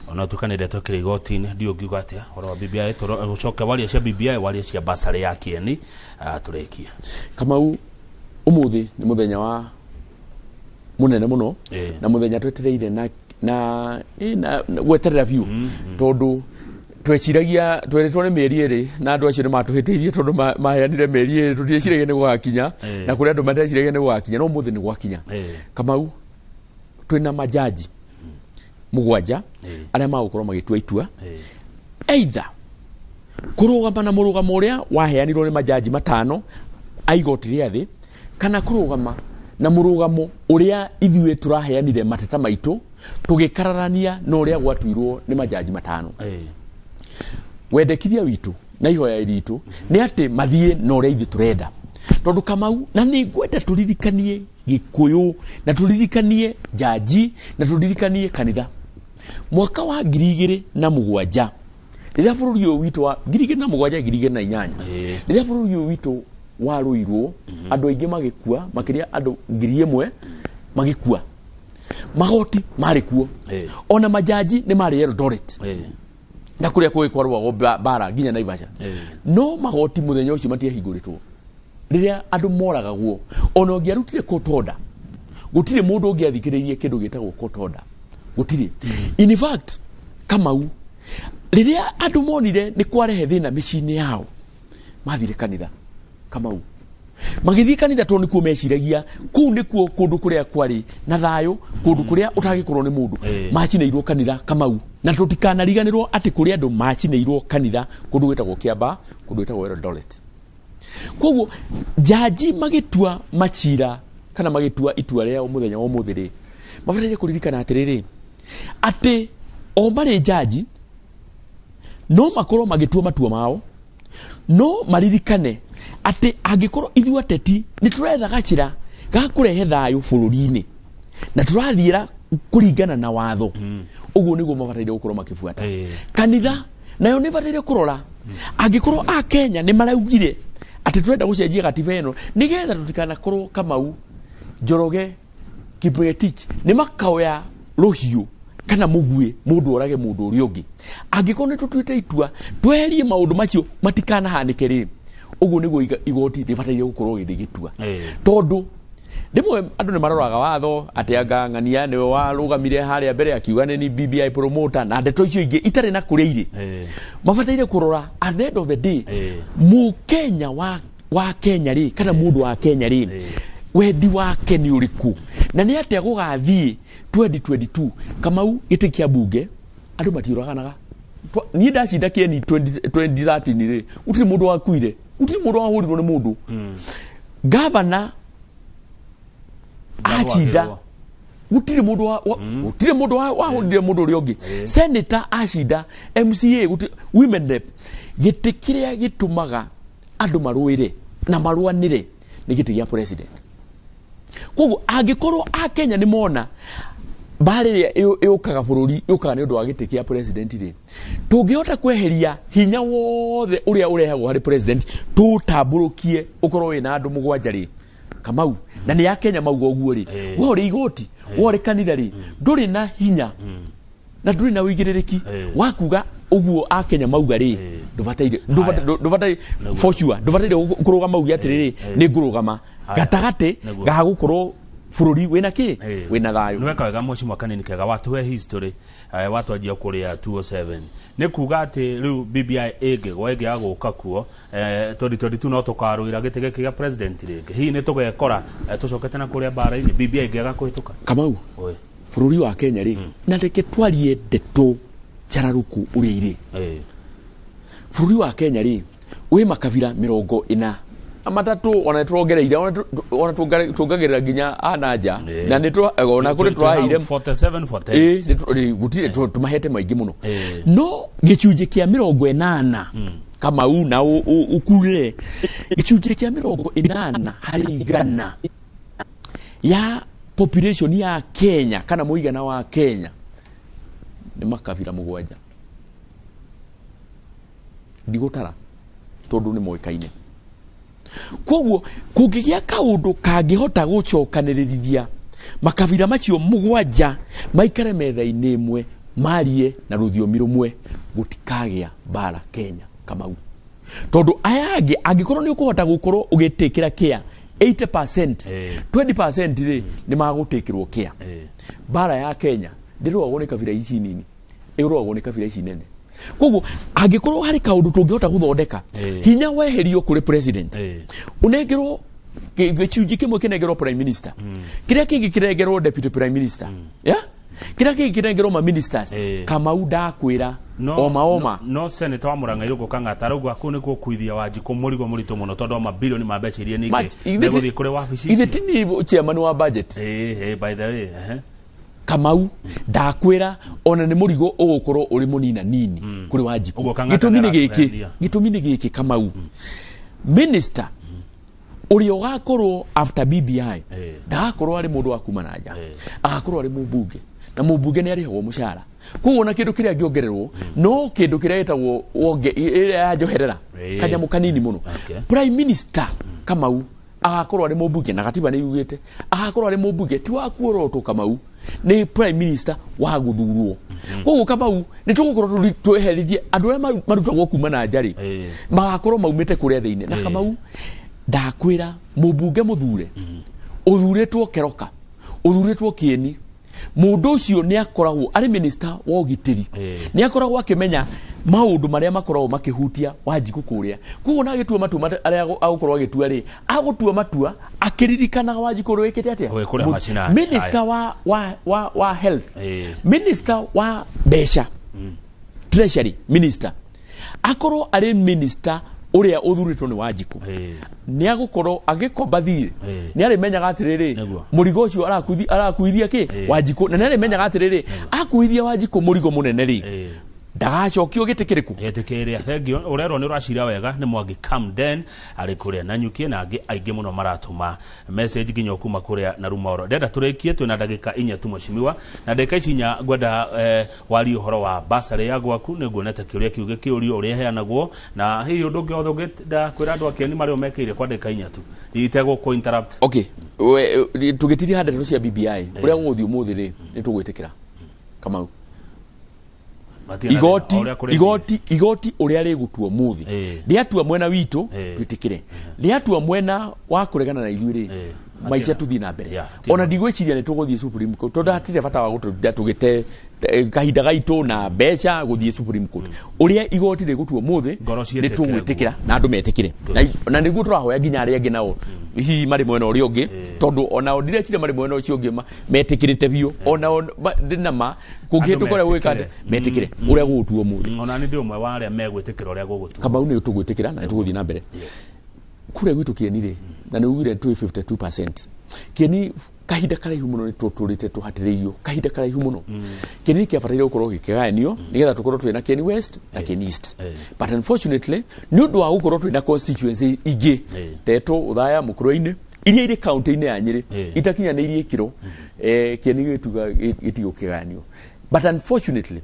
ona tuĩka nĩ ndeto ĩkĩrĩ igoti-inĩ ndiũ ngiuga atĩa ũhoro wa BBI ũcoke waria cia BBI waria cia basarĩ ya Kieni tũrĩkie. Kamau ũmũthĩ nĩ mũthenya wa mũnene mũno na mũthenya twetereire na gweterera biũ tondũ tweciragia tweretwo nĩ mĩeri ĩrĩ na andũ acio nĩ matũhĩtĩirie tondũ maheanire mĩeri ĩrĩ tũtieciragia nĩ gũgakinya na kũrĩ andũ mateciragia nĩ gũgakinya no ũmũthĩ nĩ gwakinya. Kamau twĩna majaji 7 arĩa magũkorwo magĩtua itua either kũrũgama na mũrũgamo ũrĩa waheanirwo nĩ majaji 5 a igoti rĩa thĩ kana kũrũgama na mũrũgamo ũrĩa ithuĩ tũraheanire mateta maitũ tũgĩkararania na ũrĩa gwatuirwo nĩ majaji 5. Wendekithia witũ na ihoya ritũ nĩ atĩ mathiĩ na ũrĩa ithuĩ tũrenda Tondũ Kamau, na nĩ ngwenda tũririkanie Gĩkũyũ, na tũririkanie njanji, na tũririkanie kanitha. Mwaka wa 2007, rĩrĩa bũrũri ũyũ witũ wa 2007, 2008, rĩrĩa bũrũri ũyũ witũ warũirwo, andũ aingĩ magĩkua, makĩria andũ 1,000 magĩkua, magoti marĩ kuo, ona majaji nĩ marĩ Eldoret na kũrĩa kũĩ kwarũagwo mbara nginya Naivasha. No magoti mũthenya ũcio matiahingũrĩtwo rĩrĩa andũ moragagwo. Ona ũngĩarutire court order, gũtirĩ mũndũ ũngĩathikĩrĩirie kĩndũ gĩtagwo court order, gũtirĩ. In fact, Kamau, rĩrĩa andũ monire nĩ kwarehe thĩna mĩciĩ-inĩ yao, mathire kanitha. Kamau, magĩthiĩ kanitha tondũ nĩkuo meciragia kũu nĩkuo kũndũ kũrĩa kwarĩ na thayũ, kũndũ kũrĩa ũtangĩkorwo nĩ mũndũ. Macinĩirwo kanitha, Kamau, na tũtikanariganĩrwo atĩ kũrĩ andũ macinĩirwo kanitha kũndũ gwĩtagwo Kĩamba, kũndũ gwĩtagwo Eldoret. Koguo njanji magĩtua macira kana magĩtua itua rĩa mũthenya wa ũmũthĩ rĩ, mabataire kũririkana atĩrĩrĩ, atĩ o marĩ njanji no makorwo magĩtua matua mao, no maririkane atĩ angĩkorwo ithuĩ ateti nĩ tũretha gacĩra ga kũrehe thayũ bũrũri-inĩ na tũrathiĩra kũringana na watho, ũguo nĩguo mabataire gũkorwo makĩbuata. Kanitha nayo nĩ bataire kũrora angĩkorwo a Kenya nĩ maraugire atĩ tũrenda gũcenjia gatiba ĩno nĩgetha tũtikanakorwo Kamau, Njoroge, Kipngetich nĩ makaoya rũhiũ kana mũguĩ mũndũ orage mũndũ ũrĩa ũngĩ. Angĩkorwo nĩ tũtuĩte itua tweherie maũndũ macio matikanahanĩke rĩ, ũguo nĩguo igoti rĩbataire gũkorwo rĩgĩtua. Tondũ rĩmwe andũ nĩ maroraga watho atĩ anga ng'ania nĩwe warũgamire harĩa mbere akiuga nĩ ni BBI promoter na ndeto icio ingĩ itarĩ na kũrĩa irĩ. Mabataire kũrora at the end of the day, mũkenya wa Kenya rĩ, kana mũndũ wa Kenya rĩ, wendi wake nĩ ũrĩkũ na nĩ atĩa gũgathiĩ 2022. Kamau, gĩtĩ kĩa bunge andũ matiũraganaga. Niĩ ndacinda kĩeni 20 2013 rĩ, gũtirĩ mũndũ wakuire, gũtirĩ mũndũ wahũrirwo nĩ mũndũ. Gavana acinda, Ndarũagĩrwo. gũtirĩ mũndũ gũtirĩ mũndũ wahũrire mũndũ ũrĩa ũngĩ. Senator acinda, MCA, gũtirĩ, women rep. Gĩtĩ kĩrĩa gĩtũmaga andũ marũĩre na marũanĩre nĩ gĩtĩ gĩa president. Koguo angĩkorwo a Kenya nĩ mona mbara ĩrĩa yũkaga bũrũri yũkaga nĩ ũndũ wa gĩtĩ kĩa president rĩ, tũngĩhota kweheria hinya wothe ũrĩa ũrehagwo harĩ president, tũũtambũrũkie ũkorwo wĩna andũ mũgwanja rĩ, Kamau, na nĩ ya Kenya mauga ũguo rĩ, we ũrĩ igoti, we ũrĩ kanitha rĩ, ndũrĩ na hinya na ndũrĩ na ũigĩrĩrĩki wa kuga ũguo a Kenya mauga rĩ, ndũbataire ndũbataire, for sure ndũbataire kũrũgama uge atĩrĩrĩ, nĩ ngũrũgama gatagatĩ ga gũkorwo bũrũri wĩna kĩ, wĩna thayũ. Nĩweka wega mheshimiwa Kanini Kega, watũhe history, watwanjia kũrĩa 207. Nĩ kuga atĩ rĩu BBI ĩngĩgwa, ĩngĩaga gũka kuo, 2022 no tũkarũĩra gĩtĩ gĩkĩ gĩa president rĩngĩ? Hihi nĩ tũgekora tũcokete na kũrĩa mbara-inĩ BBI ĩngĩaga kũhĩtũka? Kamau, bũrũri wa Kenya rĩ, na reke twarie ndeto njararuku ũrĩa irĩ, bũrũri wa Kenya rĩ, wĩ makabira 43, ona nĩtũrongereire, ona tuongagĩrĩra nginya ananja na nĩ ona kũrĩ tũraheire 47 48. Ĩ, gũtirĩ tũmahete maingĩ mũno, no gĩcunjĩ kĩa 80, Kamau, na ũkurire gĩcunjĩ kĩa 80% ya population ya Kenya kana mũigana wa Kenya nĩ makabira mũgwanja. Ndigũtara tondũ nĩ moĩkaine. Koguo kũngĩgĩa kaũndũ kangĩhota gũcokanĩrĩria makabira macio mũgwanja maikare metha-inĩ ĩmwe, marie na rũthiomi rũmwe, gũtikagĩa mbara Kenya, Kamau, tondũ aya angĩ angĩkorwo nĩ ũkũhota gũkorwo ũgĩtĩkĩra kĩa 80%, 20% rĩ nĩ magũtĩkĩrwo kĩa. Mbara ya Kenya ndĩrũagwo nĩ kabira ici nini, ĩrũagwo nĩ kabira ici nene. Koguo angĩkorwo harĩ kaũndũ tũngĩhota gũthondeka, hinya weherio kũrĩ president, ũnengerwo gĩcunjĩ kĩmwe kĩnengerwo prime minister, kĩrĩa kĩngĩ kĩnengerwo deputy prime minister, yeah? Kĩrĩa kĩngĩ kĩnengerwo ma ministers. Kamau, ndakwĩra, oma oma. No senator wa Murang'a Irũngũ Kang'ata arauga kũu nĩkuo kuithia Wanjikũ mũrigo mũritũ mũno tondũ wa mabilioni ma mbeca iria ningĩ megũthiĩ kũrĩ wabici ithe icio. Ti ni chairman wa budget. Ĩ, by the way, ehe. Kamau, ndakwĩra, ona nĩ mũrigo ũgũkorwo ũrĩ mũnina nini kũrĩ Wanjikũ. Ũguo Kang'ata Gĩtũmi nĩ gĩkĩ. nĩaratũrendia. Gĩtũmi nĩ gĩkĩ, Kamau. Minister Ũrĩa ũgakorwo after BBI ndagakorwo arĩ mũndũ wa kuma na nja, agakorwo arĩ mũmbunge, na mũmbunge nĩ arĩhagwo mũcara. Koguo na kĩndũ kĩrĩa angĩongererwo no kĩndũ kĩrĩa gĩtagwo wonge ĩrĩa ya njoherera, kanyamũ kanini mũno. Prime Minister Kamau agakorwo arĩ mũmbunge, na gatiba nĩ yugĩte agakorwo arĩ mũmbunge, ti wa kuorotwo. Kamau nĩ prime minister wa gũthurwo. Koguo Kamau nĩ tũgũkorwo tweherithie andũ arĩa marutagwo kuma na nja rĩ, magakorwo maumĩte kũrĩa thĩinĩ. Na Kamau, ndakwĩra, mũmbunge mũthure ũthurĩtwo Keroka, ũthurĩtwo Kĩeni, mũndũ ũcio nĩ akoragwo arĩ minister wa ũgitĩri, nĩ akoragwo akĩmenya maũndũ marĩa makoragwo makĩhutia Wanjikũ kũrĩa. Koguo na agĩtua matua arĩa agũkorwo agĩtua rĩ, agũtua matua akĩririkanaga Wanjikũ ũrĩa wĩkĩte atĩa. Wĩ kũrĩa macinani. Minister wa health, minister wa mbeca, treasury minister, akorwo arĩ minister ũrĩa ũthurĩtwo nĩ Wanjikũ, nĩ agũkorwo agĩkomba thirĩ, nĩ arĩmenyaga atĩrĩrĩ, mũrigo ũcio arakuithia kĩ Wanjikũ, na nĩ arĩmenyaga atĩrĩrĩ, akuithia Wanjikũ mũrigo mũnene rĩ, ndagacokio gĩtĩ kĩrĩkũ? Gĩtĩ kĩrĩa. Thengio. Ũrerwo nĩ ũracira wega nĩ Mwangi Camden arĩ kũrĩa Nanyukie, na angĩ aingĩ mũno maratũma message nginya kuma kũrĩa na Rumoro. Ndenda tũrĩkie, twĩna ndagĩka 4 tu, mheshimiwa, na ndagĩka ici 4 ngwenda warie ũhoro wa basarĩ ya gwaku. Nĩ nguonete kĩũria kĩu gĩkĩũrio ũrĩa ĩheanagwo, na hihi ũndũ ũngĩ wothe ũngĩenda kwĩra andũ a Kĩeni marĩa mekĩire kwa ndagĩka 4 tu itegũkũ interrupt. Okay, tũgĩtiria ndeto cia BBI, ũrĩa gũgũthiĩ ũmũthĩ rĩ, nĩ tũgwĩtĩkĩra, Kamau. Matirĩ na thĩna, Igoti o ũrĩa kũrĩ. Igoti ũrĩa rĩgũtua ũmũthĩ, rĩatua mwena witũ, twĩtĩkĩre. Rĩatua mwena wa kũregana na ithuĩ rĩ, maica tũthiĩ na mbere. Ona ndigwĩciria nĩ tũgũthiĩ Supreme Court, tondũ hatirĩ bata wa gũtũtinda tũgĩte kahinda gaitũ na mbeca gũthiĩ Supreme Court. Ũrĩa igoti rĩgũtua ũmũthĩ, Ngoro nĩ ciĩtĩkĩre. Tũgwĩtĩkĩra na andũ metĩkĩre. Na nĩguo tũrahoya nginya arĩa angĩ nao hihi marĩ mwena ũrĩa ũngĩ, tondũ onao ndireciria marĩ mwena ũcio ũngĩ metĩkĩrĩte biũ. Onao ndĩ na ma kũngĩhĩtũka ũrĩa gwĩka metĩkĩre. Metĩkĩre ũrĩa gũgũtua ũmũthĩ. Ona nĩ ndĩ ũmwe wa arĩa megwĩtĩkĩra ũrĩa gũgũtua. Kamau, nĩ tũgwĩtĩkĩra na nĩ tũgũthiĩ na mbere. Kũrĩa gwitũ Kĩeni rĩ, na nĩ ugire twĩ 52%, Kĩeni kahinda karaihu mũno nĩ tũtũrĩte tũhatĩrĩirio kahinda karaihu mũno. Kĩeni nĩ kĩabataire gũkorwo gĩkĩgayanio nĩgetha tũkorwo twĩna Kĩeni West na Kĩeni East, but unfortunately nĩ ũndũ wa gũkorwo twĩna constituency ingĩ, Tetũ, Ũthaya, Mũkũrwe-inĩ, iria irĩ kaunti-inĩ ya Nyĩrĩ, itakinyanĩirie ikĩro, Kĩeni gĩtuga gĩtigũkĩgayanio. But unfortunately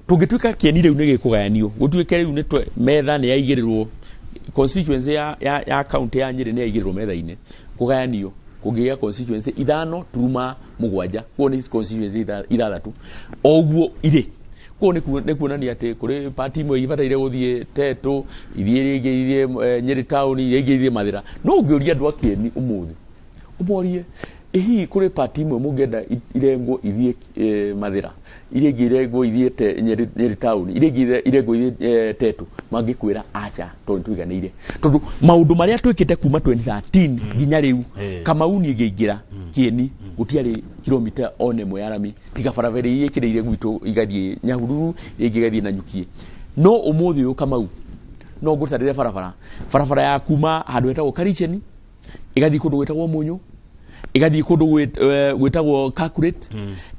tũngĩtuĩka Kĩeni rĩu nĩ gĩkũgayanio, gũtuĩke rĩu nĩ metha nĩ yaigĩrĩrwo, constituency ya county ya Nyĩrĩ nĩ yaigĩrĩrwo metha-inĩ kũgayanio, kũngĩgĩa constituency 5.7, koguo nĩ constituency 6 o ũguo irĩ. Koguo nĩ kuonania atĩ kũrĩ party imwe ibataire gũthiĩ Tetũ, ithiĩ rĩngĩ ithiĩ Nyĩrĩ town, iria ingĩ ithiĩ Mathĩra. No ũngĩũria andũ a Kĩeni ũmũthĩ, ũmorie ĩ hihi kũrĩ party imwe mũngĩenda irengwo ithiĩ Mathĩra, iria ingĩ irengwo ithiĩ Nyĩrĩ town, iria ingĩ irengwo ithiĩ Tetũ, mangĩkwĩra aca, tondũ nĩtũiganĩire, tondũ maũndũ marĩa twĩkĩte kuma 2013 nginya rĩu. Kamau, niĩ ngĩingĩra Kĩeni gũtiarĩ kilomita ona ĩmwe ya rami, tiga barabara iria ĩkĩrĩire gwitũ igathiĩ Nyahururu, iria ingĩ igathiĩ Nanyukie. No ũmũthĩ ũyũ, Kamau, no ngũtarĩre barabara ya kuma handũ hetagwo Karicheni ĩgathiĩ kũndũ gwĩtagwo Mũnyũ, ĩgathiĩ kũndũ gwĩtagwo Kakuret,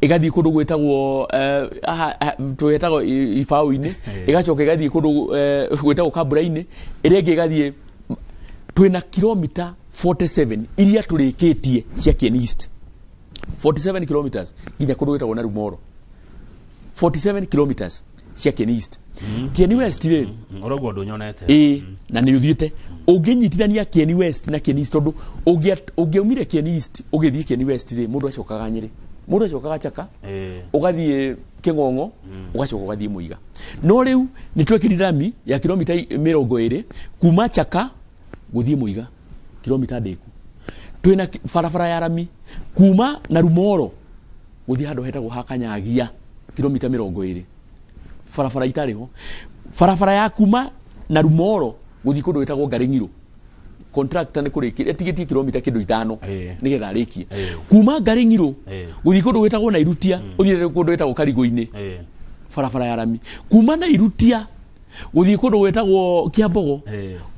ĩgathiĩ kũndũ gwĩtagwo twĩtagwo Ibaũ-inĩ, ĩgacoka ĩgathiĩ kũndũ gwĩtagwo Kambura-inĩ, ĩrĩa ĩngĩ ĩgathiĩ. Twĩna kilomita 47 iria tũrĩkĩtie cia Kieni East, 47 kilometers nginya kũndũ gwĩtagwo Narumoro, 47 kilometers cia Kieni East. Kieni West rĩ, Ũraguo ũndũ nyonete. Ĩĩ, na nĩ ũthiĩte ũngĩnyitithania Kieni West na Kieni East, tondũ ũngĩaumire Kieni East ũgĩthiĩ Kieni West rĩ, mũndũ acokaga Nyĩrĩ, mũndũ acokaga Chaka, ũgathiĩ Kĩng'ong'o, ũgacoka ũgathiĩ Mũiga. No rĩu nĩ twekĩrire rami ya kilomita 20 kuma Chaka gũthiĩ Mũiga, kilomita ndĩku. Twĩna barabara ya rami kuma na Rumoro gũthiĩ handũ hetagwo ha Kanyagia, kilomita 20, barabara itarĩ ho. Barabara ya kuma na Rumoro gũthiĩ kũndũ gwĩtagwo Ngarĩng'irũ, contractor nĩ kũrĩkia ĩtigĩtie kilomita kĩndũ 5 nĩgetha arĩkie. Kuma Ngarĩng'irũ gũthiĩ kũndũ gwĩtagwo Nairutia, ũthiĩte kũndũ gwĩtagwo Karigũ-inĩ, barabara ya rami. Kuma Nairutia gũthiĩ kũndũ gwĩtagwo Kĩambogo,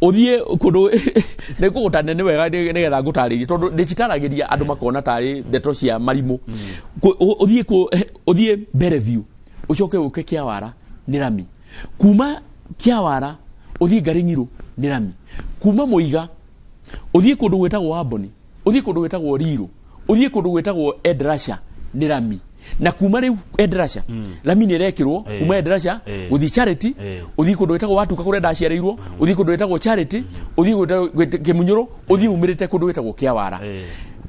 ũthiĩ kũndũ nĩ ngũgũtane nĩ wega nĩgetha ngũtarĩrie, tondũ ndĩcitaragĩria andũ makona tarĩ ndeto cia marimũ. Ũthiĩ ũthiĩ Bellevue, ũcoke ũke Kĩawara, nĩ rami. Kuma Kĩawara ũthiĩ Ngarĩng'irũ nĩ rami. Kuma Mũiga Ũthiĩ kũndũ gwĩtagwo Amboni, ũthiĩ kũndũ gwĩtagwo Riru, ũthiĩ kũndũ gwĩtagwo Edrasha nĩ rami. Na kuma rĩu Edrasha rami nĩ ĩrekĩrwo kuma Edrasha gũthiĩ Charity, ũthiĩ kũndũ gwĩtagwo Watuka kũrĩa ndaciarĩirwo, ũthiĩ kũndũ gwĩtagwo Charity, ũthiĩ kũndũ Kĩmunyũrũ, ũthiĩ umĩrĩte kũndũ gwĩtagwo Kĩawara.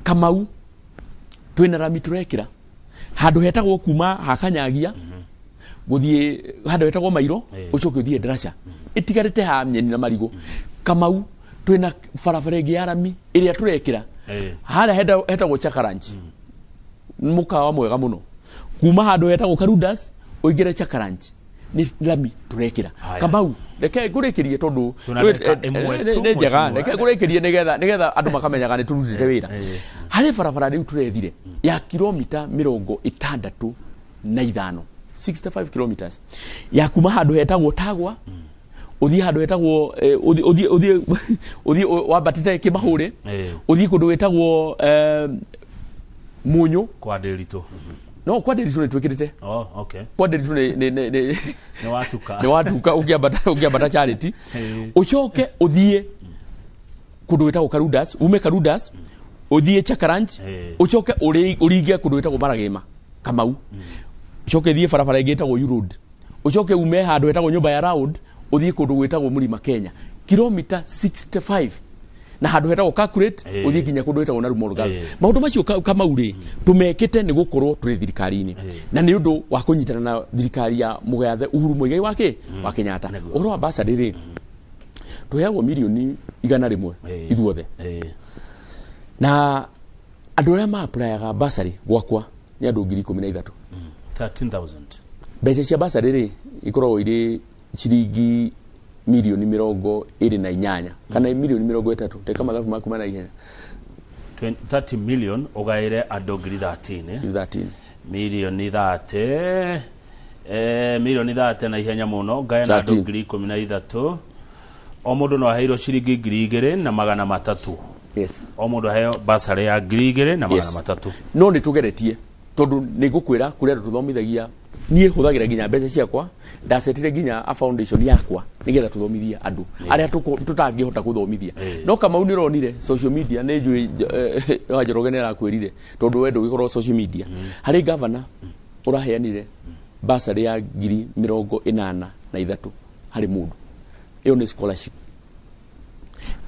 Kamau twĩna rami tũrekĩra handũ hetagwo kuma Hakanyagia gũthiĩ handũ hetagwo Mairo, ũcoke ũthiĩ Edrasha, ĩtigarĩte ha nyeni na marigũ. Kamau twĩna barabara ĩngĩ ya rami ĩrĩa tũrekĩra harĩa hetagwo Chakaranch, mũkawa mwega mũno, kuma handũ hetagwo Karudas ũingĩre Chakaranch nĩ rami tũrekĩra. Kamau reke ngũrĩkĩrie tondũ Twĩna ndagĩka ĩmwe tu, nĩ njega, mheshimiwa. Reke ngũrĩkĩrie nĩgetha andũ makamenyaga nĩ tũrutĩte wĩra. Harĩ barabara rĩu tũrethire ya kilomita 65, 65 kilometers, ya kuma handũ hetagwo Tagwa ũthiĩ handũ hetagwo ũthiĩ wambatĩte Kĩmahũrĩ, ũthiĩ kũndũ gwĩtagwo Mũnyũ. Kwa Ndĩritũ. No kwa Ndĩritũ nĩ twĩkĩrĩte. Oh, okay. Kwa Ndĩritũ nĩ Nĩ watuka. Nĩ watuka ũkĩambata Charity, ũcoke ũthiĩ kũndũ gwĩtagwo Karudas, ume Karudas ũthiĩ Chakaranch, ũcoke ũringe kũndũ gwĩtagwo Maragĩma Kamau, ũcoke ũthiĩ barabara ĩngĩ ĩtagwo U Road, ũcoke ume handũ hetagwo nyũmba ya Round ũthiĩ kũndũ gwĩtagwo Mũrima Kenya, kilomita 65, na handũ hetagwo Calculate ũthiĩ nginya kũndũ gwĩtagwo Narumoro Girls. Maũndũ macio Kamau rĩ, tũmekĩte nĩ gũkorwo tũrĩ thirikari-inĩ na nĩ ũndũ wa kũnyitana na thirikari ya mũgathe Uhuru Muigai wa kĩ wa Kenyatta. Ũhoro wa bursary rĩ, tũheagwo mirioni 100 ithuothe, na andũ arĩa ma-applyaga bursary gwakwa nĩ andũ 13,000. 13,000. Mbeca cia bursary rĩ, ikoragwo irĩ ciringi mirioni 28 kana mirioni 30, teka mathabu maku ma naihenya. 30 million ũgaĩre andũ ngiri 13, eh? 13. Mirioni 30, mirioni 30 na ihenya mũno ngae na andũ 13. 13,000, o mũndũ no aheirwo ciringi 2,300. O mũndũ aheo basarĩ ya 2,300. No nĩ tũgeretie tondũ nĩ ngũkwĩra kũrĩ andũ tũthomithagia, niĩ hũthagĩra nginya mbeca ciakwa, ndacetire nginya a foundation yakwa nĩgetha tũthomithie andũ arĩa tũtangĩhota gũthomithia. No Kamau nĩ ũronire social media, nĩ njũĩ wa Njoroge nĩ arakwĩrire tondũ we ndũgĩkorwo social media, harĩ gavana ũraheanire basarĩ ya 83,000 harĩ mũndũ. Ĩyo nĩ scholarship.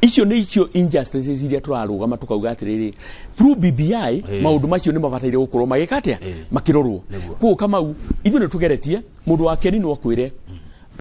Icio nĩ icio injustices iria tũrarũgama tukauga atĩrĩrĩ, through BBI maũndũ macio nĩ mabataire gũkorwo magĩka atĩa, makĩrorwo. Koguo Kamau, ithuĩ nĩ tũgeretie mũndũ wa Keni no akwĩre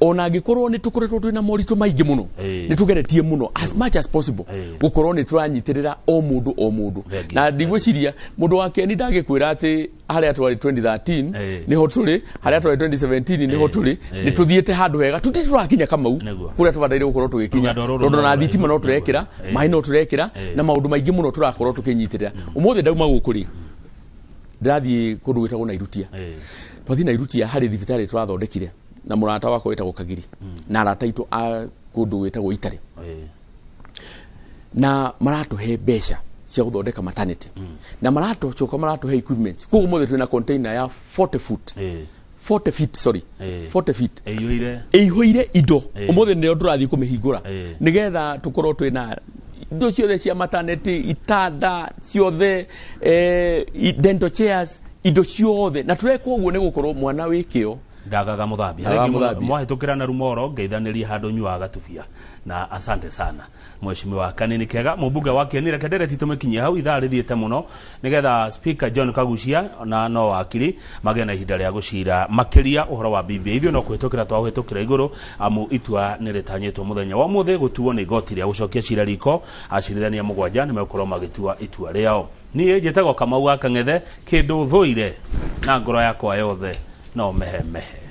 ona angĩkorwo nĩ tũkoretwo twĩna moritũ maingĩ mũno, nĩ tũgeretie mũno as much as possible gũkorwo nĩ tũranyitĩrĩra o mũndũ o mũndũ. Thank you. Na ndigwĩciria mũndũ wa Keni ndangĩkwĩra atĩ harĩa twarĩ 2013 nĩho tũrĩ, harĩa twarĩ 2017 nĩho tũrĩ. Nĩ tũthiĩte handũ hega, tũtirĩ tũrakinya Kamau kũrĩa tũbataire gũkorwo tũgĩkinya, Rũgendo rũrũ tondũ no na thitima no rũraihu. tũrekĩra, maĩ no tũrekĩra, na maũndũ maingĩ mũno tũrakorwo tũkĩnyitĩrĩra. Ũmũthĩ ndauma gũkũ rĩ, ndĩrathiĩ kũndũ gwĩtagwo Nairutia. Twathiĩ Nairutia harĩ thibitarĩ tũrathondekire na mũrata wakwa wĩtagwo Kagiri na arata aitũ a kũndũ gwĩtagwo Itarĩ, na maratũhe mbeca cia gũthondeka maternity na maratũcoka maratũhe equipment. Koguo ũmũthĩ twĩna container ya 40 foot, 40 feet, sorry, 40 feet ĩiyũire ĩihũire indo. Ũmũthĩ nĩo tũrathiĩ kũmĩhingũra nĩgetha tũkorwo twĩna indo ciothe cia maternity, itanda ciothe, dental chairs, indo ciothe, na tũreka ũguo nĩ gũkorwo mwana wĩ kĩo ndagaga mũthambia. Ndagaga Thengiũ mũno. mũthambia. Mwahĩtũkĩra na Rumoro ngeithanĩrie handũ nyuaga gatubia, na asante sana mheshimiwa Kanini Kega, mũmbunge wa Kieni. Reke ndereti tũmĩkinyie hau, ithaa rĩthiĩte mũno, nĩgetha Speaker John Kagucia na no wakiri magĩe na ihinda rĩa gũcira makĩria ũhoro wa BBI. Ithuĩ no kũhĩtũkĩra twahĩtũkĩra igũrũ, amu itua nĩ rĩtanyĩtwo mũthenya wa ũmũthĩ gũtuo nĩ igoti rĩa gũcokia cira riko. Acirithania mũgwanja nĩ megũkorwo magĩtua itua rĩao. Niĩ njĩtagwo Kamau wa Kang'ethe, kĩndũ thũire na ngoro yakwa yothe no mehemehe.